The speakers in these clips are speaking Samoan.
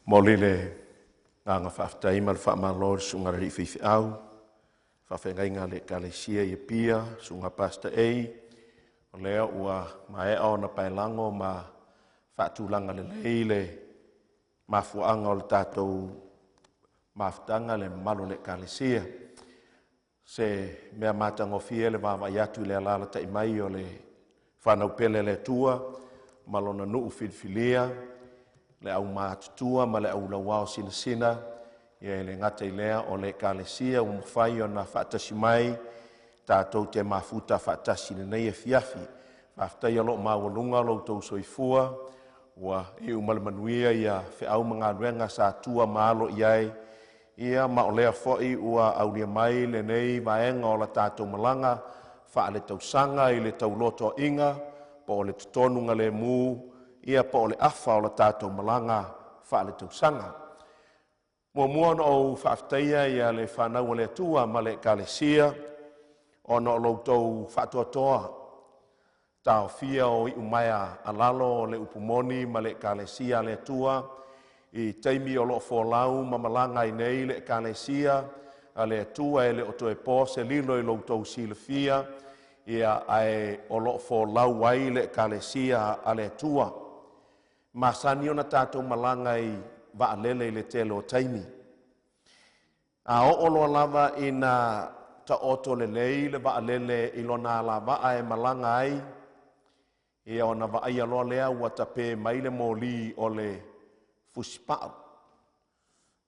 Momoli le agaga faafetai ma le faamalo i le Susuga i le Alii Faifeau, faafeagaiga a le Ekalesia i Apia, Susuga Pastor A, o lea ua maea ona paelago ma faatulaga lelei le mafuaaga o le tatou mafutaga le mamalu o le Ekalesia. Se mea matagofie le vaavaai atu i le alaalatai mai o le fanau pele a le Atua ma lona nuu filifilia, le aumatutua ma le aulauao sinasina. Ia e le gata i lea o le Ekalesia ua mafai ona faatasi mai tatou te mafuta faatasi i lenei afiafi. Faafetai o lo o maualuga lo outou soifua ua iu ma le manuia ia feau ma galuega sa tua ma alo i ai, ia ma o lea foi ua aulia mai lenei vaega o la tatou malaga faaletausaga i le taulotoaiga po o le totonugalemu, ia po o le afa o la tatou malaga faaletausaga. Muamua ona ou faafetaia ia le fanau a le Atua ma le Ekalesia ona o lo outou faatoatoa taofia o iumaea a lalo o le upu moni ma le Ekalesia a le Atua i taimi o lo o folau ma malaga ai nei le Ekalesia a le Atua. E le o toe po se lilo i lo outou silafia, ia ae o lo o folau ai le Ekalesia a le Atua. Masani ona tatou malaga i vaalele i le tele o taimi. A oo loa lava ina taoto lelei le vaalele i lona alavaa e malaga ai, ia ona vaaia loa lea ua tape mai le moli o le fusipau.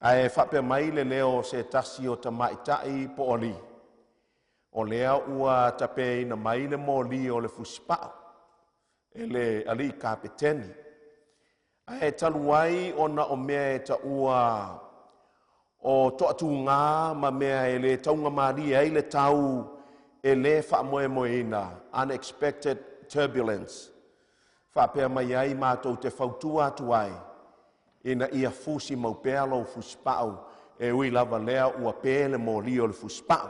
Ae faapea mai le leo o se tasi o tamaitai po o alii, o lea ua tapeina mai le moli o le fusipau e le alii kapeteni. Ae talu ai ona o mea e taua o toatuga ma mea e le taugamalie ai le tau e le faamoemoeina, unexpected turbulence, faapea mai ai matou te fautua atu ai ina ia fusi mau pea lou fusipau, e ui lava lea ua pe le moli o le fusipau.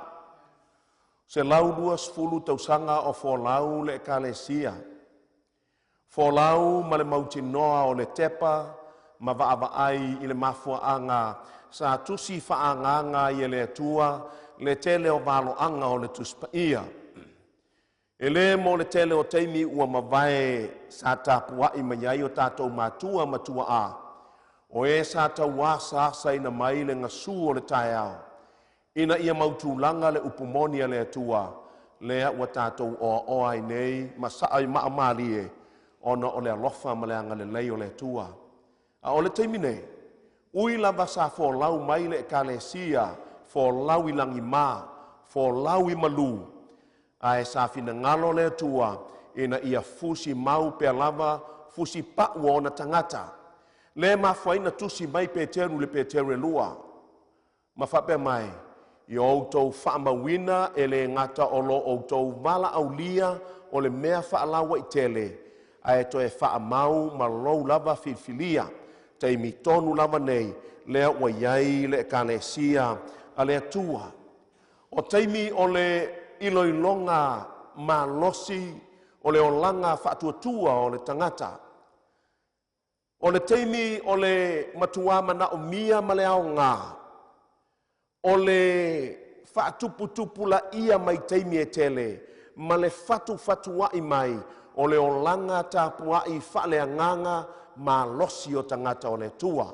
120 tausaga o folau le Ekalesia, folau ma le mautinoa o le tepa ma vaavaai i le mafuaaga sa tusi faaagaaga ai e le Atua le tele o valoaga o le Tusi Paia. E le mo le tele o taimi ua mavae sa tapuai mai ai o tatou matua ma tuaa, o e sa tauasaasaina mai le gasu o le taeao, ina ia mautulaga le upu moni a le Atua, lea ua tatou oaoa ai nei ma sa'a i maamalie ona o le alofa ma le agalelei o le Atua. A o le taimi nei, ui lava sa folau mai le Ekalesia, folau i lagima, folau i malu, ae sa finagalo le Atua ina ia fusi mau pea lava fusi pau o ona tagata. Le mafua ai na tusi mai Peteru le Peteru e lua, ma faapea mai, ia outou faamauina e le gata o lo outou valaaulia o le mea faalauaitele, ae toe faamau ma lou lava filifilia. Taimi tonu lava nei, lea ua i ai le Ekalesia a le Atua. O taimi o le iloiloga malosi o le olaga faatuatua o le tagata. O le taimi o le matua manaomia ma le aoga, o le faatuputupulaia mai taimi e tele, ma le fatufatuai mai o le olaga tapuai faaleagaga malosi o tagata o le Atua.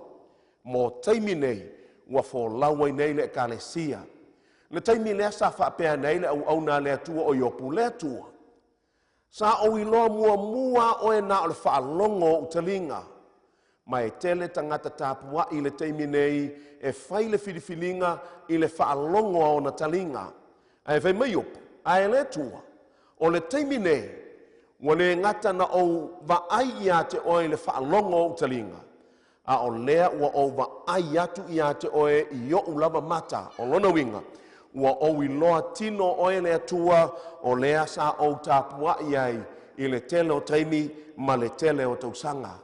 Mo taimi nei, ua folau ai nei le Ekalesia. Le taimi lea sa faapea nei le auauna a le Atua o Iopu, le Atua, sa ou iloa muamua oe na o le faalogo o ou taliga. Ma e tele tagata tapuai i le taimi nei e fai le filifiliga i le faalogo a ona taliga. Ae fai mai Iopu, Ae le Atua, o le taimi nei, ua le gata na ou vaai ia te oe i le faalogo o ou taliga, a o lea ua ou vaai atu ia te oe i ou lava mata. O lona uiga, ua ou iloa tino oe le Atua, o lea sa ou tapuai ai i le tele o taimi ma le tele o tausaga.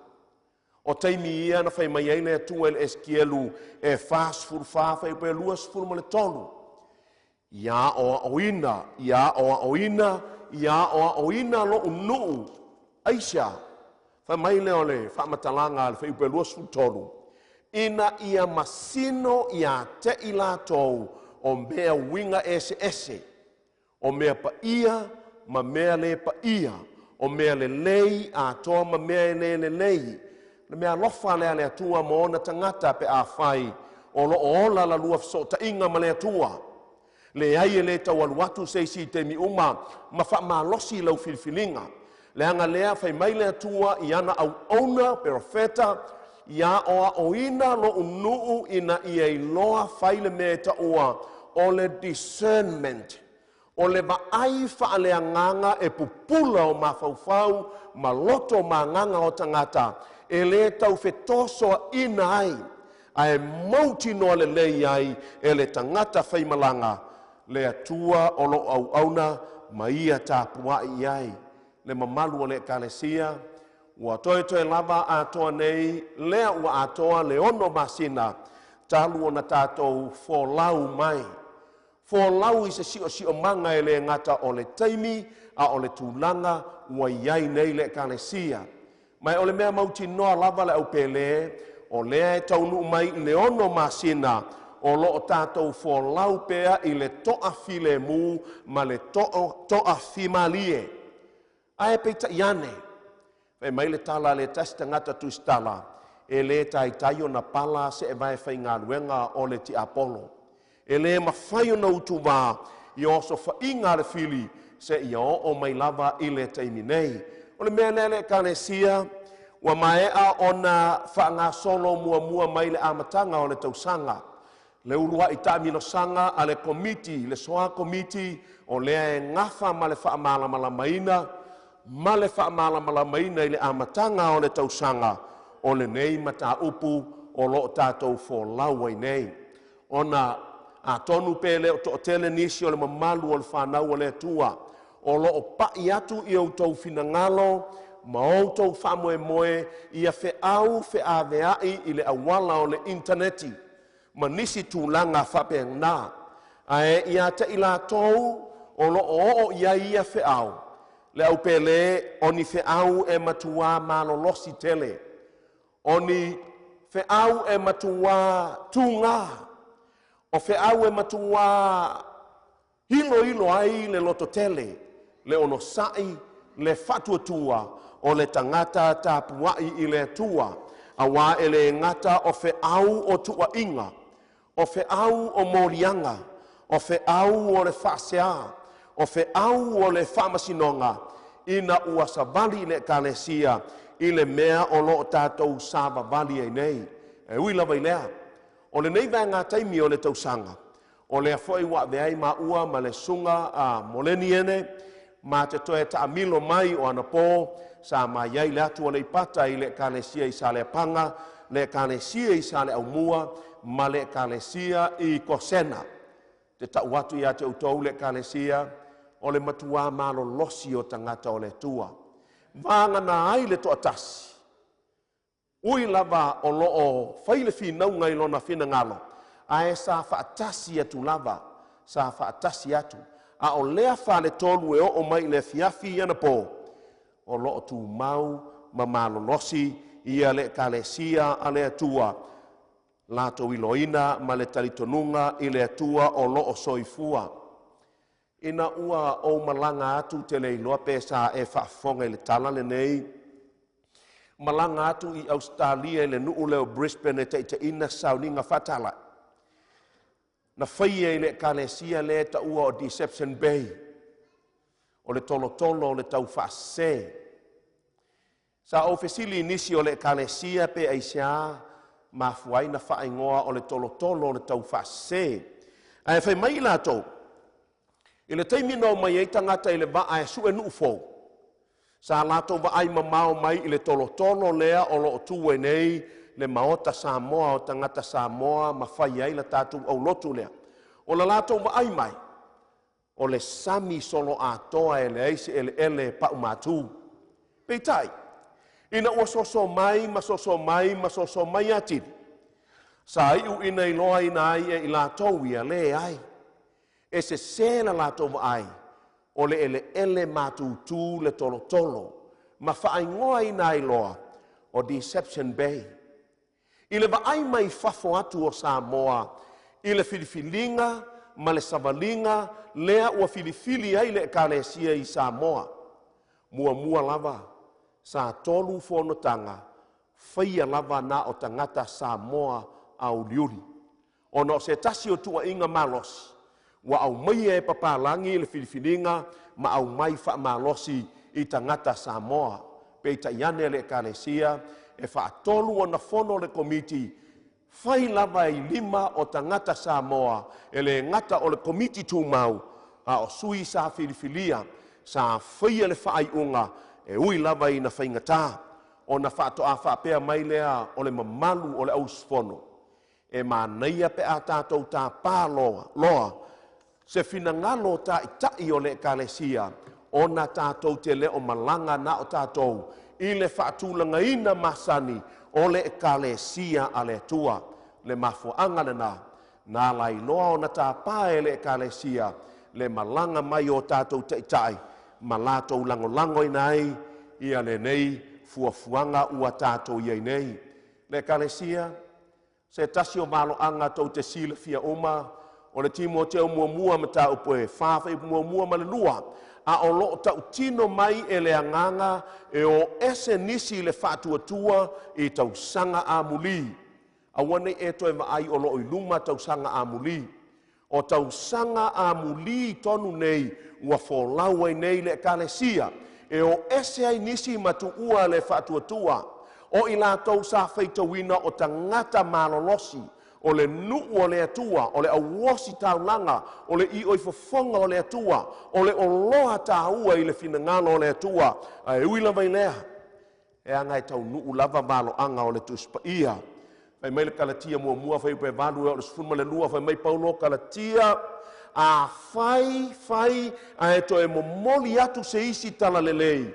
O taimi ia na fai mai ai le Atua i le Esekielu e 44 fuaiupu e 23, Ia aoaoina, ia aoaoina, ia aoaoina lo'u nuu. Aisea? Fai mai lea o le faamatalaga a le fuaiupu e 23, Ina ia masino ia te i latou o mea uiga eseese, o mea paia ma mea le paia, o mea lelei atoa ma mea e le lelei. Le mea alofa lea a le Atua mo ona tagata pe afai o lo o ola la lua fesootaiga ma le Atua. Leai, e le tau alu atu se isi i taimi uma ma faamalosi lau filifiliga. Leaga lea fai mai le Atua i ana auauna perofeta, Ia aoaoina lo'u nuu ina ia iloa fai le mea e taua o le discernment, o le vaai faaleagaga e pupula o mafaufau ma loto ma agaga o tagata, e le tau fetosoaina ai, ae mautinoa lelei ai e le tagata faimalaga le Atua o lo o auauna ma ia tapuai i ai. Le mamalu o le Ekalesia, ua toetoe lava atoa nei lea ua atoa le 6 masina talu ona tatou folau mai. Folau i se siosiomaga e le gata o le taimi a o le tulaga ua i ai nei le Ekalesia. Ma o le mea mautinoa lava le aupele, o lea e taunuu mai i le 6 masina o lo o tatou folau pea i le toafilemu ma le toafimalie. Ae peitai ane, fai mai le tala a le tasi tagata tusitala, e le taitai ona pala seevae faigaluega o le tiapolo. E le mafai ona utuvā i osofaiga a le fili seia oo mai lava i le taimi nei. O le mea lea le Ekalesia, ua maea ona faagasolo muamua mai le amataga o le tausaga. Le uluai taamilosaga a le Komiti, le Soa Komiti, o lea e gafa ma le faamalamalamaina ma le faamalamalamaina i le amataga o le tausaga o lenei mataupu o lo o tatou folau ai nei. Ona atonu pe le o toatele nisi o le mamalu o le fanau o le Atua o lo o pai atu i outou finagalo ma outou faamoemoe ia feau feaveai i le auala o le intaneti ma nisi tulaga faapena. Ae ia te i latou o lo o oo i ai ia feau, le aupele o ni feau e matuā malolosi tele, o ni feau e matuā tugā, o feau e matuā iloilo ai le lototele, le onosai, le faatuatua o le tagata tapuai i le Atua, auā e le gata o feau o tuuaiga, o feau o moliaga, o feau o le faasea, o feau o le faamasinoga, ina ua savali i le Ekalesia i le mea o lo o tatou savavali ai nei. E ui lava i lea, o lenei vaega taimi o le tausaga, o lea foi ua avea ai maua ma le susuga a Moleniene, ma te toe taamilo mai o anapo sa mai ai le atu o Aleipata i le Ekalesia i Saleapaga, le Ekalesia i Saleaaumua ma le Ekalesia i Kosena. Te tau atu ia te outou le Ekalesia, o le matuā malolosi o tagata o le Atua. Vagana ai le toatasi, ui lava o lo o fai le finauga i lona finagalo, ae sa faatasi atu lava, sa faatasi atu. A o lea faletolu e oo mai i le afiafi anapo, o lo o tumau ma malolosi ia le Ekalesia a le Atua, latou iloina ma le talitonuga i le Atua o lo o soifua. Ina ua ou malaga atu, te le iloa pe sa e faafofoga i le tala lenei, malaga atu i Ausetalia i le nuu lea o Brisbane e taitaiina sauniga faatala'i na faia i le Ekalesia lea e taua o Deception Bay, o le tolotolo o le taufaasese. Sa ou fesili i nisi o le Ekalesia pe aisea mafua ai na faaigoa o le tolotolo o le taufaasese. Ae fai mai i latou, i le taimi na omai ai tagata i le vaa e sue nuu fou, sa latou vaai mamao mai i le tolotolo lea o lo o tu ai nei le Maota Samoa o tagata Samoa ma fai ai le tatou aulotu lea. O le latou vaai mai, o le sami soloatoa e leai se eleele e paumatu. Peitai, ina ua soso mai ma soso mai ma soso mai atili, sa iu ina iloaina ai e i latou ia leai, e sese la latou vaai, o le eleele matutu le tolotolo, ma faaigoaina ai loa o Deception Bay. I le vaai mai fafo atu o Samoa i le filifiliga ma le savaliga lea ua filifili ai le Ekalesia i Samoa, muamua lava sa 3 fonotaga faia lava na o tagata Samoa auliuli, ona o se tasi o tuuaiga malosi ua aumaia e papalagi le filifiliga ma aumai faamalosi i tagata Samoa. Peitai ane le Ekalesia e faatolu ona fono le komiti, fai lava i lima o tagata Samoa, e le gata o le komiti tumau, a o sui sa filifilia, sa faia le faaiuga e ui lava ina faigata, ona faatoa faapea mai lea o le mamalu o le auusufono, e manaia pe a tatou tāpā loa se finagalo taʻitaʻi o le Ekalesia, ona tatou te le o malaga na o tatou i le faatulagaina masani o le Ekalesia a le Atua. Le mafuaaga lena, na ala ai loa ona tāpā e le Ekalesia le malaga mai o tatou taʻitaʻi ma latou lagolagoina ai ia lenei fuafuaga ua tatou iai nei. Le Ekalesia, se tasi o valoaga tou te silafia uma, o le Timoteo muamua mataupu e 4 fuaiupu 1 ma le 2, a o loo tautino mai e le agaga e o ese nisi i le faatuatua i tausaga amuli. Aua nei e toe vaai o loo i luma tausaga amuli. O tausaga amuli tonu nei ua folau ai nei le Ekalesia, e o ese ai nisi ma tuua le faatuatua, o i latou sa faitauina o tagata malolosi, o le nuu o le Atua, o le auosi taulaga, o le ioifofoga o le Atua, o le oloa tāua i le finagalo o le Atua. Ae ui lava i lea, e aga e taunuu lava valoaga o le Tusi Paia. Fai mai le Kalatia muamua, fuaiupu e 8 e oo i le 12, fai mai Paulo Kalatia, a fai, fai, ae toe momoli atu se isi talalelei,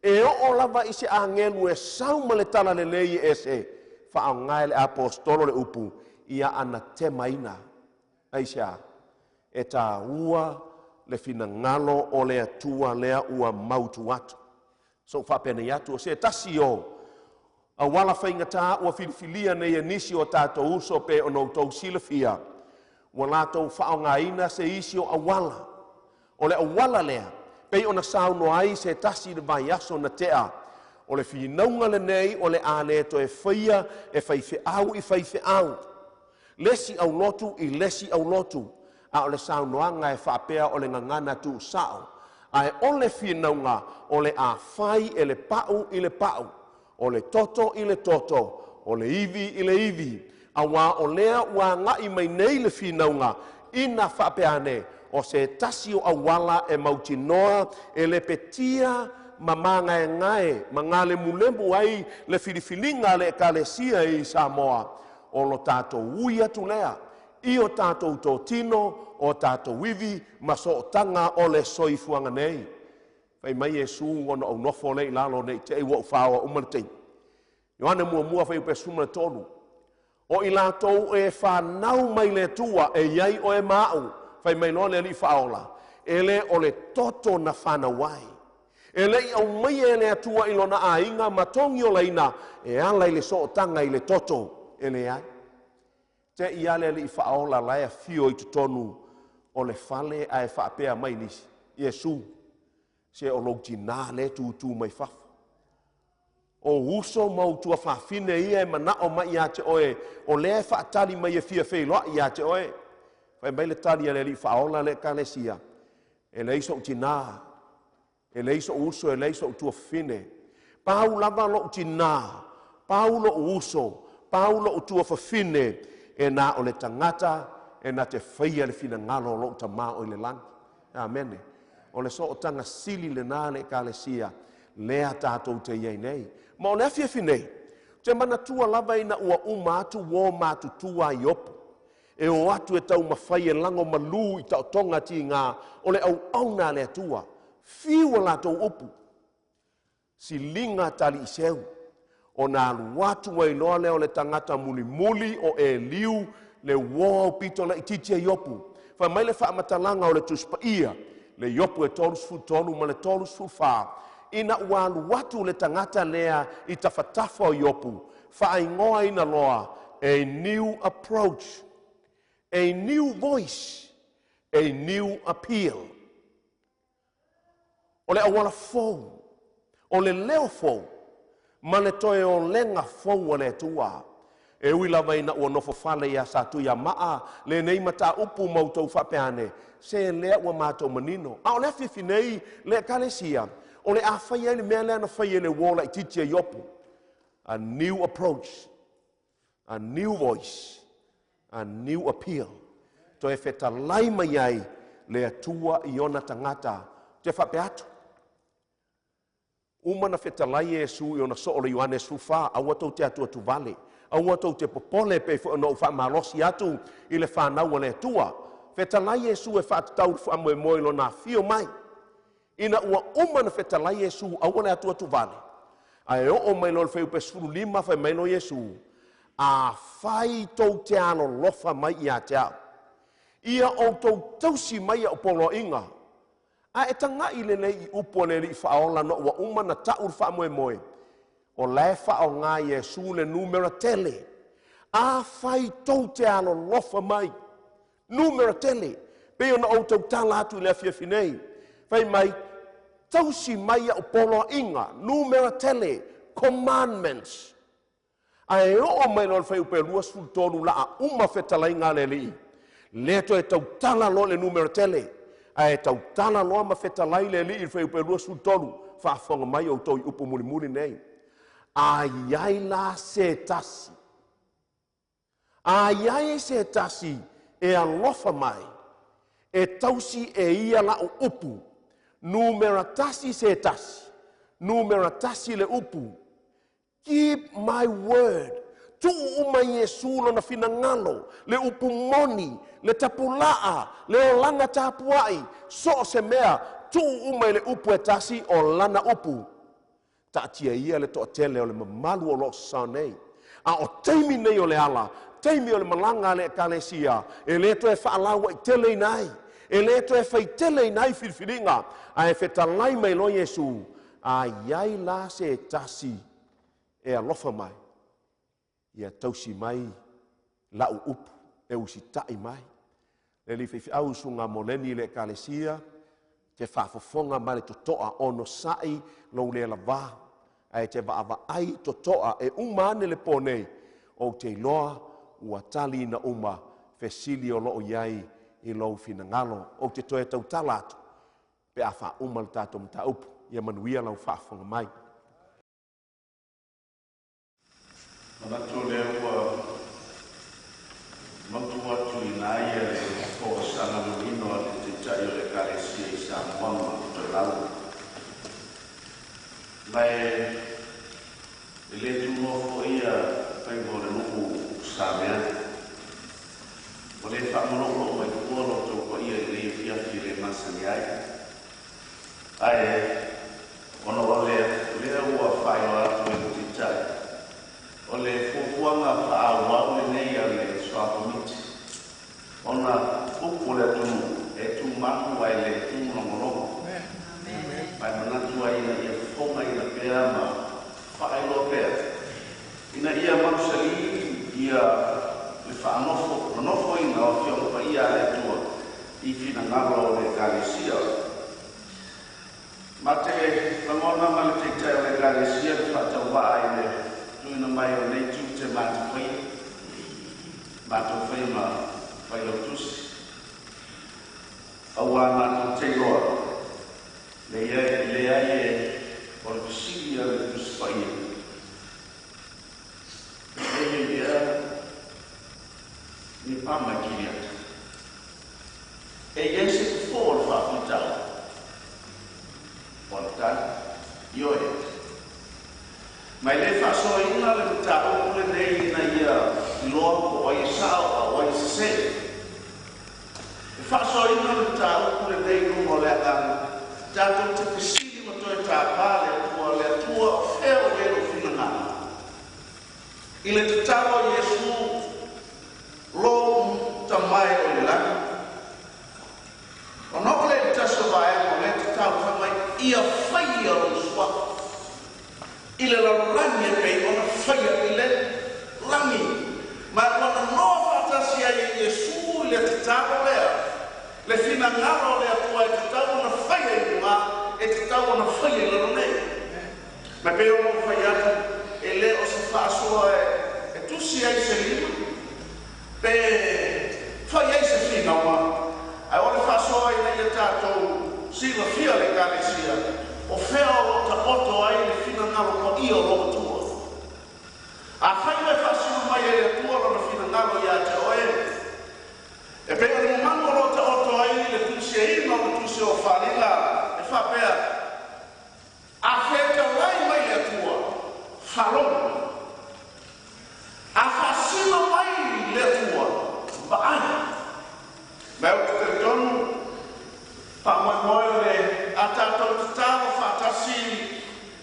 e oo lava i se agelu e sau ma le talalelei e ese, faaaoga e le apostolo le upu, ia anatemaina. Aisea, e tāua le finagalo o le Atua lea ua mautu atu. So faapenei atu, o se tasi o auala faigata ua filifilia nei e nisi o tatou uso pe ona outou silafia, ua latou faaaogaina se isi o auala. O le auala lea, pei ona saunoa ai se tasi le vaiaso na tea, o le finauga lenei o le a le toe faia e faifeau i faifeau, lesi aulotu i lesi aulotu, a o le saunoaga e faapea o le gagana tuusao, ae o le finauga o le a fai e le pau i le pau, o le toto i le toto, o le ivi i le ivi, auā o lea ua agai mai nei le finauga, ina faapea ane, o se tasi o auala e mautinoa e lepetia ma magaegae ma galemulemu ai le filifiliga a le Ekalesia i Samoa, o lo tatou ui atu lea i o tatou totino, o tatou ivi ma sootaga o le soifuaga nei. Fai mai Iesu ona ou nofo lea i lalo nei te i ua ou faoa uma le taimi. Ioane muamua fuaiupu e 13. O i latou e whanau mai le Atua e iai oe ma au, fai mai loa le Alii faaola, e le o le toto na whanau ai. E le i aumaia e le Atua i lona aiga ma togiolaina e ala i le sootaga i le toto, e leai. Te i a le Alii faaola la e afio i totonu o le fale ae faapea mai nisi, Iesu, se o lou tinā le tūtū mai fafo. O uso ma o tuafafine ia e manao mai ia te oe, o lea e faatali mai e fia feiloai ia te oe. Fai mai le tali a le Alii faaola le Ekalesia, e leai sou tinā, e leai sou uso, e leai sou tuafafine. Pau lava lo'u tinā, pau lo'u uso, pau lo'u tuafafine, e na o le tagata e na te faia le finagalo o lo'u Tamā o i le lagi. Amene. O le sootaga sili lenā le Ekalesia lea tatou te i ai nei. Ma o le afiafi nei, ou te manatua lava ina ua uma atu uō matutua a Iopu, e o atu e taumafai e lago malū i taotoga tigā o le auauna a le Atua. Fiu a latou upu, siliga taliiseu, ona alu atu ai loa lea o le tagata mulimuli o Eliu, le uō aupito laitiiti a Iopu. Fai mai le faamatalaga o le Tusi Paia, le Iopu e 33 ma le 34, ina ua alu atu le tagata lea i tafatafa o Iopu, faaigoaina loa, a new approach, a new voice, a new appeal. O le auala fou, o le leo fou, ma le toe olega fou a le Atua. E ui lava ina ua nofo fale iā Satuiamaa lenei mataupu ma outou faapea ane, se lea ua matou manino. A o le afiafi nei le Ekalesia, o le a fai ai le mea lea na fai e le uō laitiiti a Iopu. A new approach, a new voice, a new appeal. Toe fetalai mai ai le Atua i ona tagata. Ou te faapea atu, uma na fetalai Iesu i ona soo o le Ioane 14, aua tou te atuatuvale, aua tou te popole pei foi ona ou faamalosi atu i le fanau a le Atua. Fetalai Iesu e faatatau i le faamoemoe i lona afio mai. Ina ua uma na fetalai Iesu aua le atuatuvale, ae oo mai loa i le fuaiupu 15, fai mai loa Iesu, afai tou te alolofa mai ia te au, ia outou tausi mai a'u poloaiga. A e taga'i lelei i upu a le Alii Faaola na ua uma na ta'u le faamoemoe, o la e faaaogā Iesu le numera tele. Afai tou te alolofa mai, numera tele, pei ona ou tautala atu i le afiafi nei. Fai mai, tausi mai a'u poloaiga, numera tele, commandments. Ae oo mai loa le fuaiupu 23 laa uma fetalaiga a le Alii, lea toe tautala loa le numera tele, ae tautala loa ma fetalai le Alii i le fuaiupu 23, faafofoga mai outou i upu mulimuli nei. A i ai la se tasi, a i ai se tasi e alofa mai, e tausi e ia la'u upu, numera tasi se tasi, numera tasi le upu, keep my word. Tuu uma Iesu lona finagalo, le upu moni, le tapulaa, le olaga tapuai, so o se mea, tuu uma i le upu e tasi o lana upu. Taatia ia le toatele o le mamalu o loo sasao nei. A o taimi nei o le ala, taimi o le malaga a le Ekalesia, e le toe faalauaiteleina ai, e le toe faiteleina ai filifiliga, ae fetalai mai loa Iesu, a i ai la se tasi e alofa mai, ia tausi mai la'u upu, e usita'i mai. Le alii faifeau usuga moleni i le Ekalesia, te faafofoga ma le toto'a, onosa'i lou le lavā, ae te vaavaai toto'a e uma ane le pō nei, ou te iloa ua taliina uma fesili o loo i ai i lou finagalo. Ou te toe tautala atu pe a faauma le tatou mataupu. Ia manuia lau faafofoga mai. Manatu o lea ua mautu atu i ina ia le folasaga manino a le Taitai o le Ekalesia i Samoa ma Tokelau. Ma e le tunoa foi ia faiva o le nuu Sameani. Ua le faamaloomaloo mai fua lo outou paia i lenei afiafi e le masani ai. Ae ona o lea, lea ua faailoa atu e le Taitai, o le fuafuaga faaauau lenei a le Soa Komiti, ona upu o le atunuu e tumalu ae le tumulogologo. Ma e manatu ai ina ia fofogaina pea ma faailoa pea, ina ia mausali ia le faanofo nonofoina o Afioga Paia a le Atua i finagalo o le Ekalesia. Ma te lagona ma le Taitai o le Ekalesia le faatauvaa i le tuuina mai o nei tiute matou faia, matou faia ma failautusi, auā matou te iloa leai e o le fesili a le Tusi. Ioe. Ma e lē faasoaina le mataupu lenei ina ia iloa po o ai e sa'o a o ai e sesē. E faasoaina le mataupu lenei i luga o le agaga tatou te fesili ma toe tāpā le Atua, Le Atua, o fea o i ai lou finagalo? I le tatalo a Iesu, Lou Tama e o i le lagi. Ona oo lea i le tasi o vaega o lea tatalo fai mai, Ia faia lou suafa i le lalolagi e pei ona faia i le lagi. Ma ua nonoa faatasi ai e Iesu i le tatalo lea, le finagalo o le Atua e tatau ona faia i luga, e tatau ona faia i lalo nei. Ma e pei ona ou fai atu, e le o se faasoa e tusi ai se lima, pe fai ai se finauga, ae o le faasoa ina ia tatou silafia le Ekalesia, o fea o lo o taoto ai le finagalo paia o lou Atua. Afai ua e faasino mai e le Atua Lona finagalo ia te oe, e pei o le mamalu o lo o taoto ai le tusiaina o le tusi o Faaaliga e faapea, A fetalai mai le Atua, faalogo. A faasino mai le Atua, vaai. Ma ou te talitonu, faamoemoe o le a tatou tatalo faatasi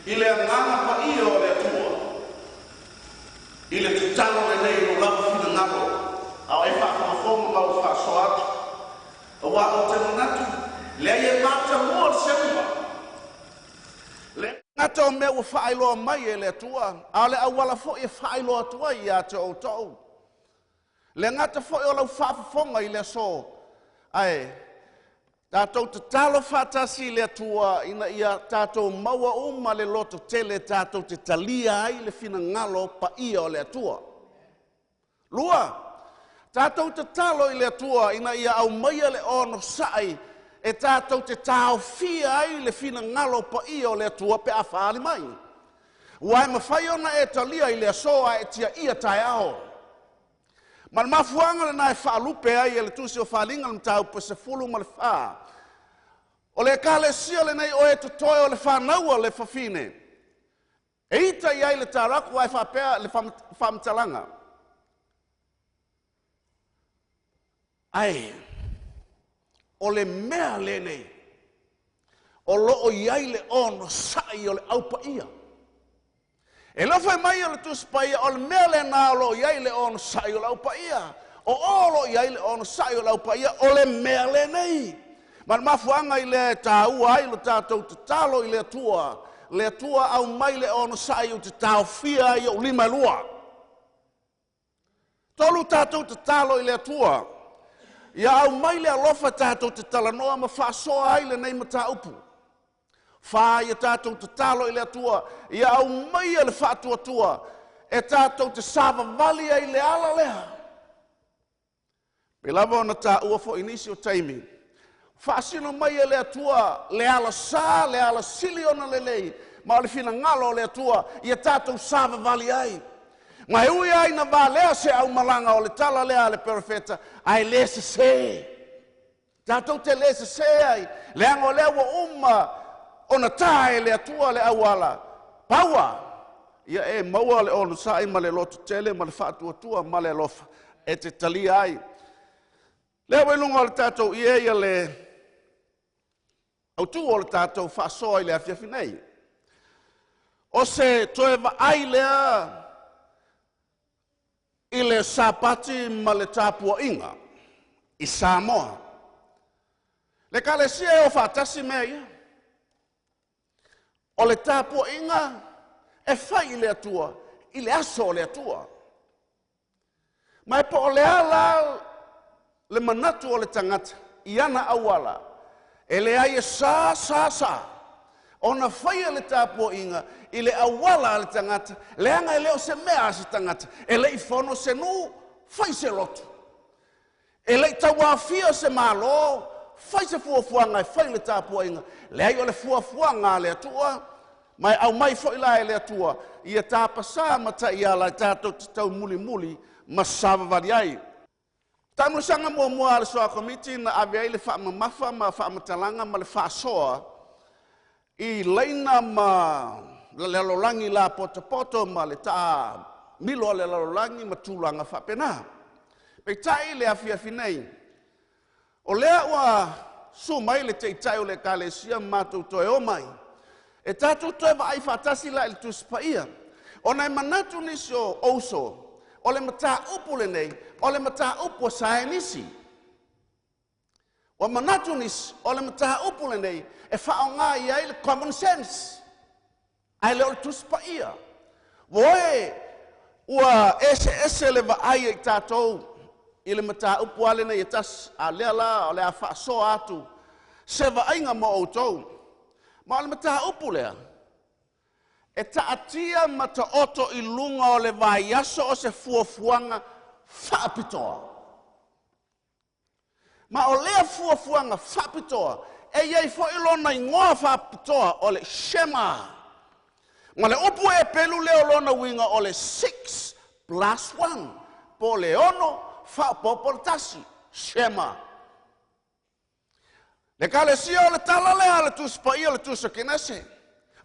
i le agaga paia o le Atua, i le tatalo lenei i lou lava finagalo, a o e faafogafoga ma ou faasoa atu. Aua ou te manatu, leai e matamua le seuga. Le gata o mea ua faailoa mai e le Atua, a o le auala foi e faailoa atu ai ia te outou. Le gata foi o lau faafofoga i le aso, ae tatou tatalo faatasi i le Atua ina ia tatou maua uma le loto tele tatou te talia ai le finagalo paia o le Atua. 2, tatou tatalo i le Atua ina ia aumaia le onosai e tatou te taofia ai le finagalo paia o le Atua pe a faaali mai. Ua e mafai ona e talia i le aso ae e tiaia taeao. Ma le mafuaaga lena e faalupe ai e le Tusi o Faaaliga le mataupu e 14. O le Ekalesia lenei o e totoe o le fanau a le fafine. E ita i ai le taraku ae faapea le faamatalaga. Ae o le mea lenei o lo o i ai le onosai o le Au Paia. E le o fai mai o le Tusi Paia o le mea lena o lo o i ai le onosai o le Au Paia. O o lo o i ai le onosai o le Au Paia o le mea lenei. Ma le mafuaaga i lea e taua ai lo tatou tatalo i le Atua, le Atua aumai le onosai ou te taofia ai ou lima e lua. 3 tatou tatalo i le Atua, ia aumai le alofa tatou te talanoa ma faasoa ai lenei mataupu. 4 ia tatou tatalo i le Atua, ia aumaia le faatuatua e tatou te savavali ai le ala lea. Pei lava ona taua foi i nisi o taimi, faasino mai e le Atua le alasā, le alasili ona lelei, ma o le finagalo o le Atua ia tatou savavali ai. Ma e ui ai na valea se aumalaga o le tala lea a le perofeta, ae le sesē. Tatou te le sesē ai, leaga o lea ua uma ona tā e le Atua le auala. Paua, ia e maua le onosai ma le lototele ma le faatuatua ma le alofa e te talia ai. Lea ua i luga o le tatou ie ia le autū o le tatou faasoa i le afiafi nei. O se toe vaai lea i le Sapati ma le tapuaiga i Samoa. Le Ekalesia e o faatasi mea ia. O le tapuaiga e fai i le Atua, i le aso o le Atua. Ma e po o le a la le manatu o le tagata i ana auala, e leai e sa, sa, sa ona faia le tapuaiga i le auala a le tagata, leaga e le o se mea a se tagata, e le i fono se nuu, fai se lotu. E le i tauaofia se Malo, fai se fuafuaga e fai le tapuaiga. Leai o le fuafuaga a le Atua, ma e aumai foi la e le Atua, ia tapasā ma taiala e tatou te taumulimuli ma savavali ai. Taamilosaga muamua a le Soa Komiti na ave ai le faamamafa ma faamatalaga ma le faasoa i laina ma le lalolagi lapotopoto ma le taamilo a le lalolagi ma tulaga faapena. Peitai i le afiafi nei, o lea ua su mai le Taitai o le Ekalesia ma matou toe o mai, e tatou toe vaai faatasi la i le Tusi Paia, ona e manatu nisi o ouso, o le mataupu lenei, o le mataupu a saienisi. Ua manatu nisi, o le mataupu lenei e faaaoga i ai le common sense, ae le o le Tusi Paia. Ua oe, ua eseese le vaai a i tatou i le mataupu lava lenei e tasi, a lea la o le a faasoa atu se vaaiga mo outou. Ma o le mataupu lea, e taatia ma taoto i luga o le vaiaso o se fuafuaga faapitoa. Ma o lea fuafuaga faapitoa, e i ai foi lona igoa faapitoa o le Shema. Ma le upu Hepelu lea o lona uiga o le 6 plus 1, po o le 6 faaopoopo le 1, Shema. Le Ekalesia o le tala lea a le Tusi Paia o le Tusi o Kenese.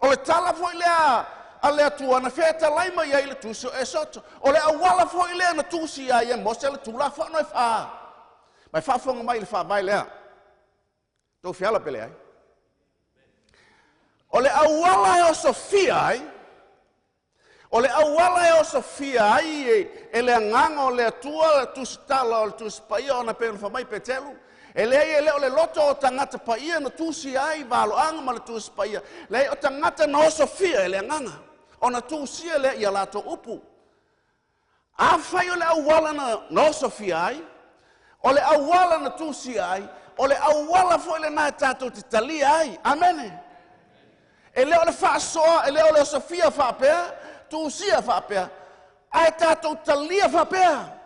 O le tala foi lea a le Atua na fetalai mai ai le Tusi o Esoto. O le auala foi lea na tusi ai e Mose le Tulafono e fa. Mai faafofoga mai i le faavae lea. Tou fiala pe leai. O le auala e osofia ai, o le auala e osofia ai e le agaga o le Atua le tusitala o le Tusi Paia ona pei ona fai mai Petelu, e leai e le o le loto o tagata paia na tusi ai valoaga ma le Tusi Paia, leai o tagata na osofia e le agaga, ona tusia lea ia latou upu. Afai o le auala na osofia ai, o le auala na tusia ai, o le auala foi lena e tatou te talia ai. Amene. E le o le faasoa, e le o le osofia faapea, tusia faapea, ae tatou talia faapea.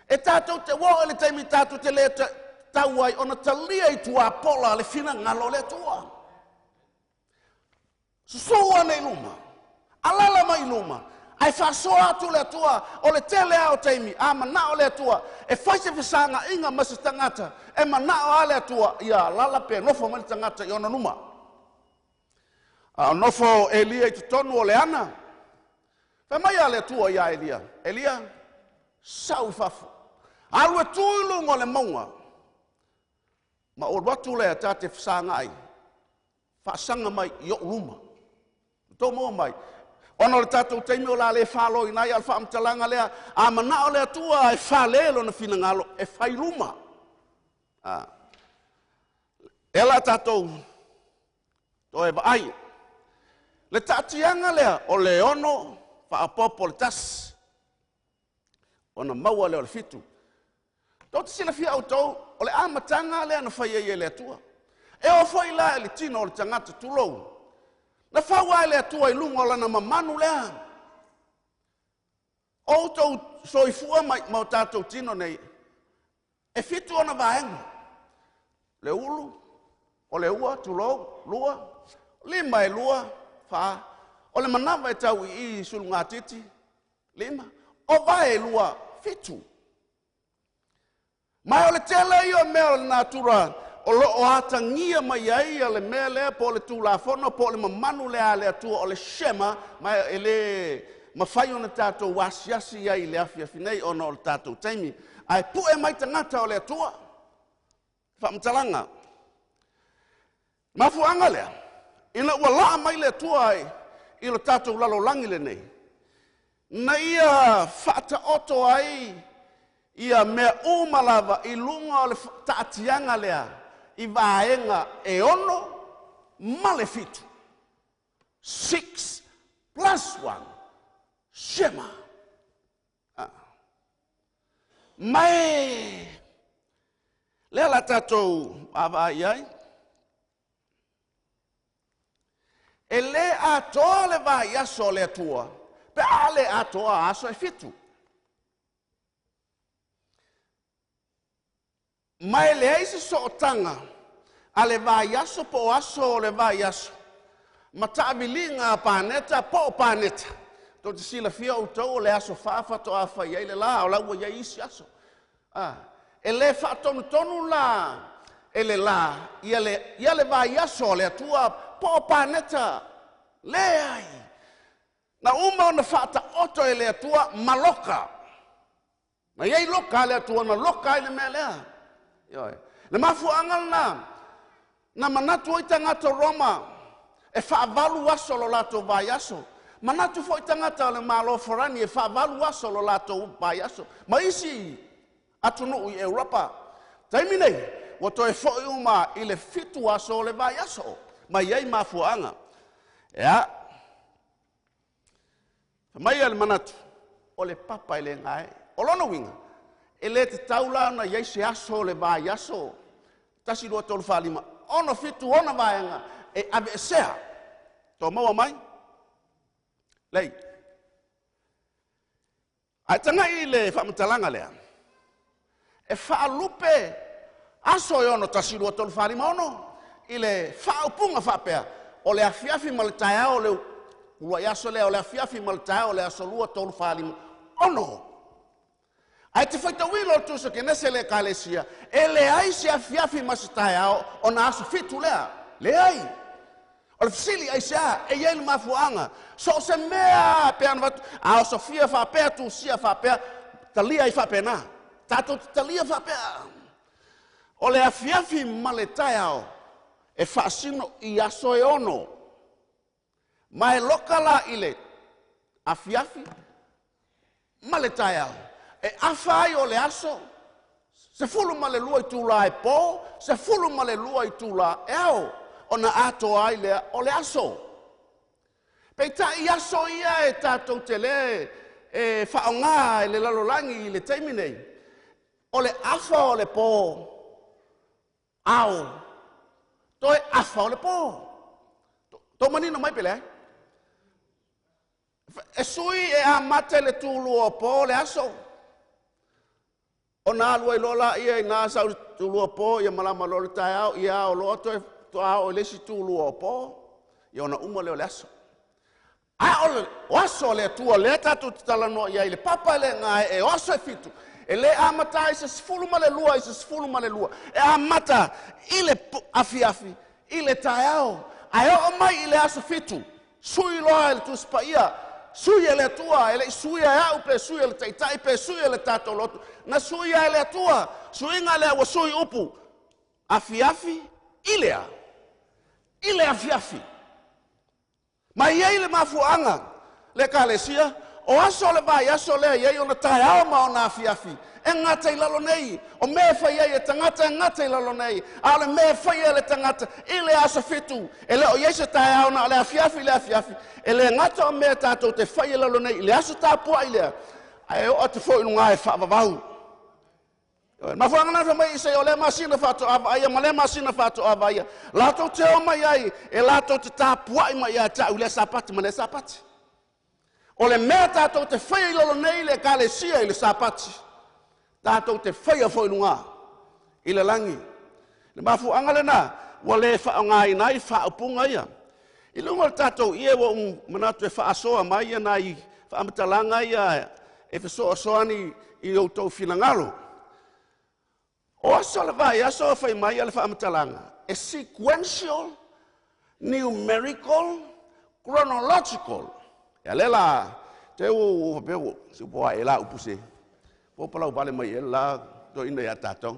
E tatou te ua oo i le taimi tatou te le tau ai ona talia i tuapola le finagalo o le Atua. Susuu ane i luma, alala mai i luma, ae faasoa atu le Atua. O le tele lava o taimi, a manao le Atua e fai se fesagaiga ma se tagata, e manao lava le Atua ia alala pe nofo mai le tagata i ona luma. A o nofo Elia i totonu o le ana, fai mai a le Atua iā Elia, Elia, sau i fafo, alu e tu i luga o le mauga, ma ou alu atu lea ta te fesagai, faasaga mai i o'u luma. Tou maua mai, ona o le tatou taimi o la le faloina ai, a o le faamatalaga lea, a manao le Atua e fale lona finagalo, e fai luma. E ala tatou toe vaai. Le taatiaga lea o le 6 faaopoopo le 1, ona maua lea o le 7. Tou te silafia outou, o le amataga lea na fai ai e le Atua. E oo foi la i le tino o le tagata tulou, na fau ai le Atua i luga o lana mamanu lea. O outou soifua mai ma o tatou tino nei, e 7 ona vaega. Le ulu, o le ua, tulou, 2, 5 e 2, 4, o le manava e tau i i sulugatiti, 5, o vae e 2, 7. Ma o le tele ia o mea o le natura o lo o atagia mai ai ia le mea lea po o le Tulafono po o le mamanu lea a le Atua o le Shema, ma e le mafai ona tatou asiasi ai i le afiafi nei ona o le tatou taimi. Ae pue mai tagata o le Atua. Faamatalaga. Mafuaaga lea, ina ua laa mai le Atua i lo tatou lalolagi lenei, na ia faataoto ai ia mea uma lava i luga o le taatiaga lea i vaega e 6 ma le 7. 6 plus 1, Shema. Ma e lea la tatou vaavaai ai, e le atoa le vaiaso o le Atua, pe a le atoa aso e 7. Ma e leai se sootaga a le vaiaso po o aso o le vaiaso, ma taaviliga a paneta po o paneta. Tou te silafia outou o le aso 4 faatoa fai ai le la, o la ua i ai isi aso. E le faatonutonu la e le la ia le vaiaso o le Atua Po o paneta. Leai. Na uma ona faataoto e le Atua maloka. Na iai loka a le Atua na loka ai le mea lea. Ioe. Le mafuaaga lena na manatu ai tagata o Roma e faavalu aso lo latou vaiaso. Manatu foi tagata o le Malo Farani e faavalu aso lo latou vaiaso. Ma isi atunuu i Europa. Taimi nei, ua toe foi uma i le 7 aso o le vaiaso. Ma i ai mafuaaga. Ea, mai le manatu, o le papa e le gae. O lona uiga, e le tatau la ona i ai se aso o le vaiaso. 1, 2, 3, 4, 5, 6, 7, 6 vaega e aveesea. Tō maua mai? Lei. Ae tagai i le faamatalaga lea. E faalupe aso e 6, 1, 2, 3, 4, 5, 6 i le faaupuga faapea. O le afiafi ma le taeao o le uluai aso lea, o le afiafi ma le taeao o le aso 2, 3, 4, 5, 6. Ae te faitauina o le tusi o Kenese le Ekalesia, e leai se afiafi ma se taeao ona aso 7 lea. Leai. O le fesili aisea, e i ai le mafuaaga. So o se mea pe ana vatu, a o Sofia faapea, tusia faapea, talia ai faapena. Tatou te talia faapea. O le afiafi ma le taeao e faasino i aso e 6. Ma e loka la i le afiafi ma le taeao. E afa ai o le aso, 12 itula e po, 12 itula e ao. Ona atoa ai lea o le aso. Peitai aso ia e tatou te le e faaaoga i le lalolagi i le taimi nei. O le afa o le po, ao, toe afa o le po. Tō manino mai pe leai? E sui e amata i le tūlua o po le aso. O nā alua i loa la ia i nā sau tūlua po, ia malama loa le taeao, ia ao loa toe ao i le isi tūlua o po, ia ona uma lea o le aso. A o le o aso o le Atua lea tatou te talanoa i ai, le papa e le gae e o aso e 7, e le amata ai se 12 i se 12, e amata i le afiafi, i le taeao, ae oo mai i le aso 7, sui loa e le Tusi Paia, sui e le Atua, e le i suia e au pe sui e le taitai pe sui e le tatou lotu, na suia e le Atua, suiga lea ua sui upu, afiafi i lea, i le afiafi. Ma i ai le mafuaaga, le Ekalesia, o aso o le vaiaso lea i ai ona taeao ma ona afiafi. E gata i lalo nei, o mea e fai ai e tagata e gata i lalo nei, a o le mea e fai ai le tagata i le aso 7, e le o i ai se taeao na o le afiafi i le afiafi, e le gata o mea tatou te fai i lalo nei, i le aso tapuai lea, ae oo atu foi i luga e faavavau. Mafuaaga na fai mai Isaia, o lea masina faatoa vaaia ma lea masina faatoa vaaia. Latou te o mai ai, e latou te tapuai mai ia te au i lea Sapati ma lea Sapati. O le mea tatou te faia i lalo nei le Ekalesia i le Sapati, tatou te faia foi i luga i le lagi. Le mafuaaga lena, ua le faaaogaina ai faaupuga ia. I luga o le tatou ie ua ou manatu e faasoa mai ia nai faamatalaga ia e fesoasoani i outou finagalo. O aso le vaiaso e fai mai le faamatalaga, e sequential, numerical, chronological. Ia le la, te u faapea ua si upo a e la upu se. Po palau vale mai e la to ina ia tātou.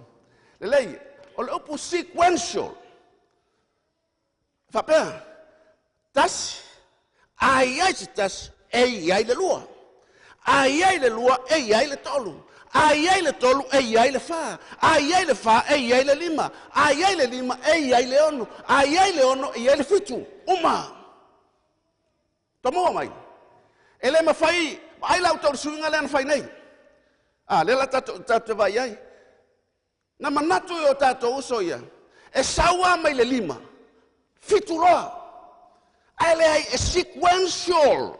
Lelei, o le upu sequential. Faapea, tasi, a i ai se tasi, e i ai le lua. A i ai le lua, e i ai le tolu. A i ai le tolu, e i ai le fa. A i ai le fa, e i ai le lima. A i ai le lima, e i ai le 6. A i ai le 6, e i ai le 7. Uma. Tomoa mai. E le mawhai, ai lau tau suinga lea na whai nei. A, le la tātou vai ai. Na manatu i o tātou uso ia. E saua mai le lima. 7 loa. Ae le ai, e sequential.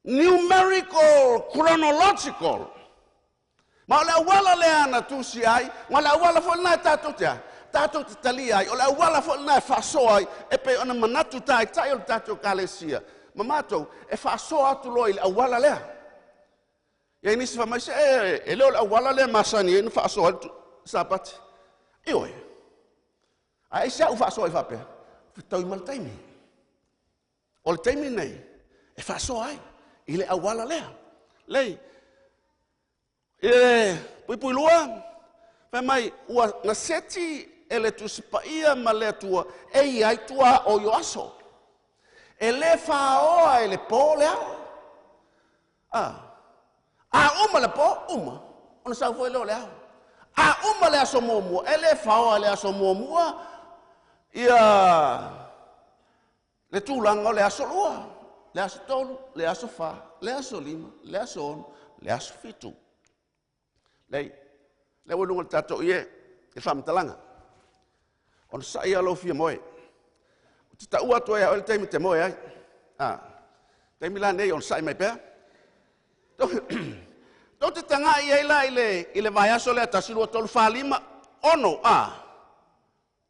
Numerical, chronological. Ma o le auala lea na tusi ai, ma le auala foi lena e tātou te ai, tātou te talia ai, o le auala foi lena e faasoa ai, e pei ona manatu taitai o le tātou Ekalesia. Ma mātou, e faasoa atu loa i le auala lea. Ia nisi fai mai se, e le o le auala lea masani ai na faasoa ai le Sapati. Ioe. Ae se au faasoa i faapea. Fetaui ma le taimi. O le taimi nei, e faasoa ai i le auala lea. Lei, i le puipui lua, fai mai, ua gaseti e le Tusi Paia ma le Atua e i ai tuaoi o aso. E le faoa e le po le ao. A uma le po, uma. Ona sau foi lea o le ao. A uma le aso muamua, e le faoa e le aso muamua ia le tulaga o le aso lua, le aso tolu, le aso fa, le aso lima, le aso ono, le aso fitu. Lei, lea ua i luga o le tatou ie, le faamatalaga. Ona sai ia lou fia moe. Ou te taua atu ai a oe le taimi te moe ai. Taimi la nei ona sai mai pea. Tou te tagai ai la i le vaiaso lea 1, 2, 3, 4, 5, 6. 1,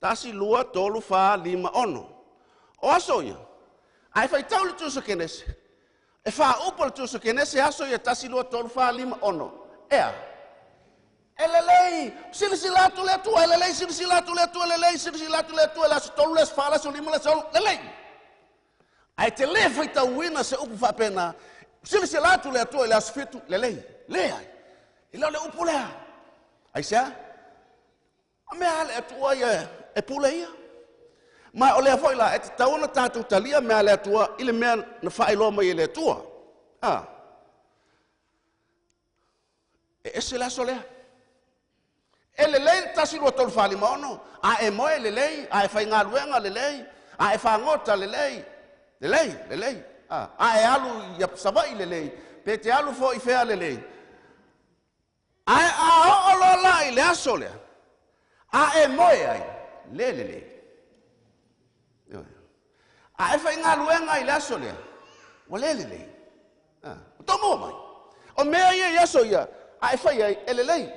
2, 3, 4, 5, 6. O aso ia. Ae faitau le Tusi o Kenese. E faaupu le Tusi o Kenese aso ia 1, 2, 3, 4, 5, 6. Ea. E lelei, silasila atu le Atua, e lelei, silasila atu le Atua, e lelei, silasila atu le Atua, le aso 3, le aso 4, le aso 5, le aso 6, lelei. Ae te le faitauina se upu faapena, silasila atu le Atua i le aso 7, lelei, leai. E le o le upu lea. Aisea? O mea a le Atua ia e pule ia. Ma o lea foi la, e tatau ona tatou talia mea a le Atua i le mea na faailoa mai e le Atua. E ese le aso lea. E lelei le 1, 2, 3, 4, 5, 6. A e moe lelei, a e faigaluega lelei, a e fagota lelei. Lelei, lelei. A e alu i Savaii lelei, pe te alu foi fea lelei. Ae a oo loa la i le aso lea, a e moe ai, le lelei. A e faigaluega i le aso lea, ua le lelei. O tau maua mai. O mea ia i aso ia, a e fai ai, e lelei.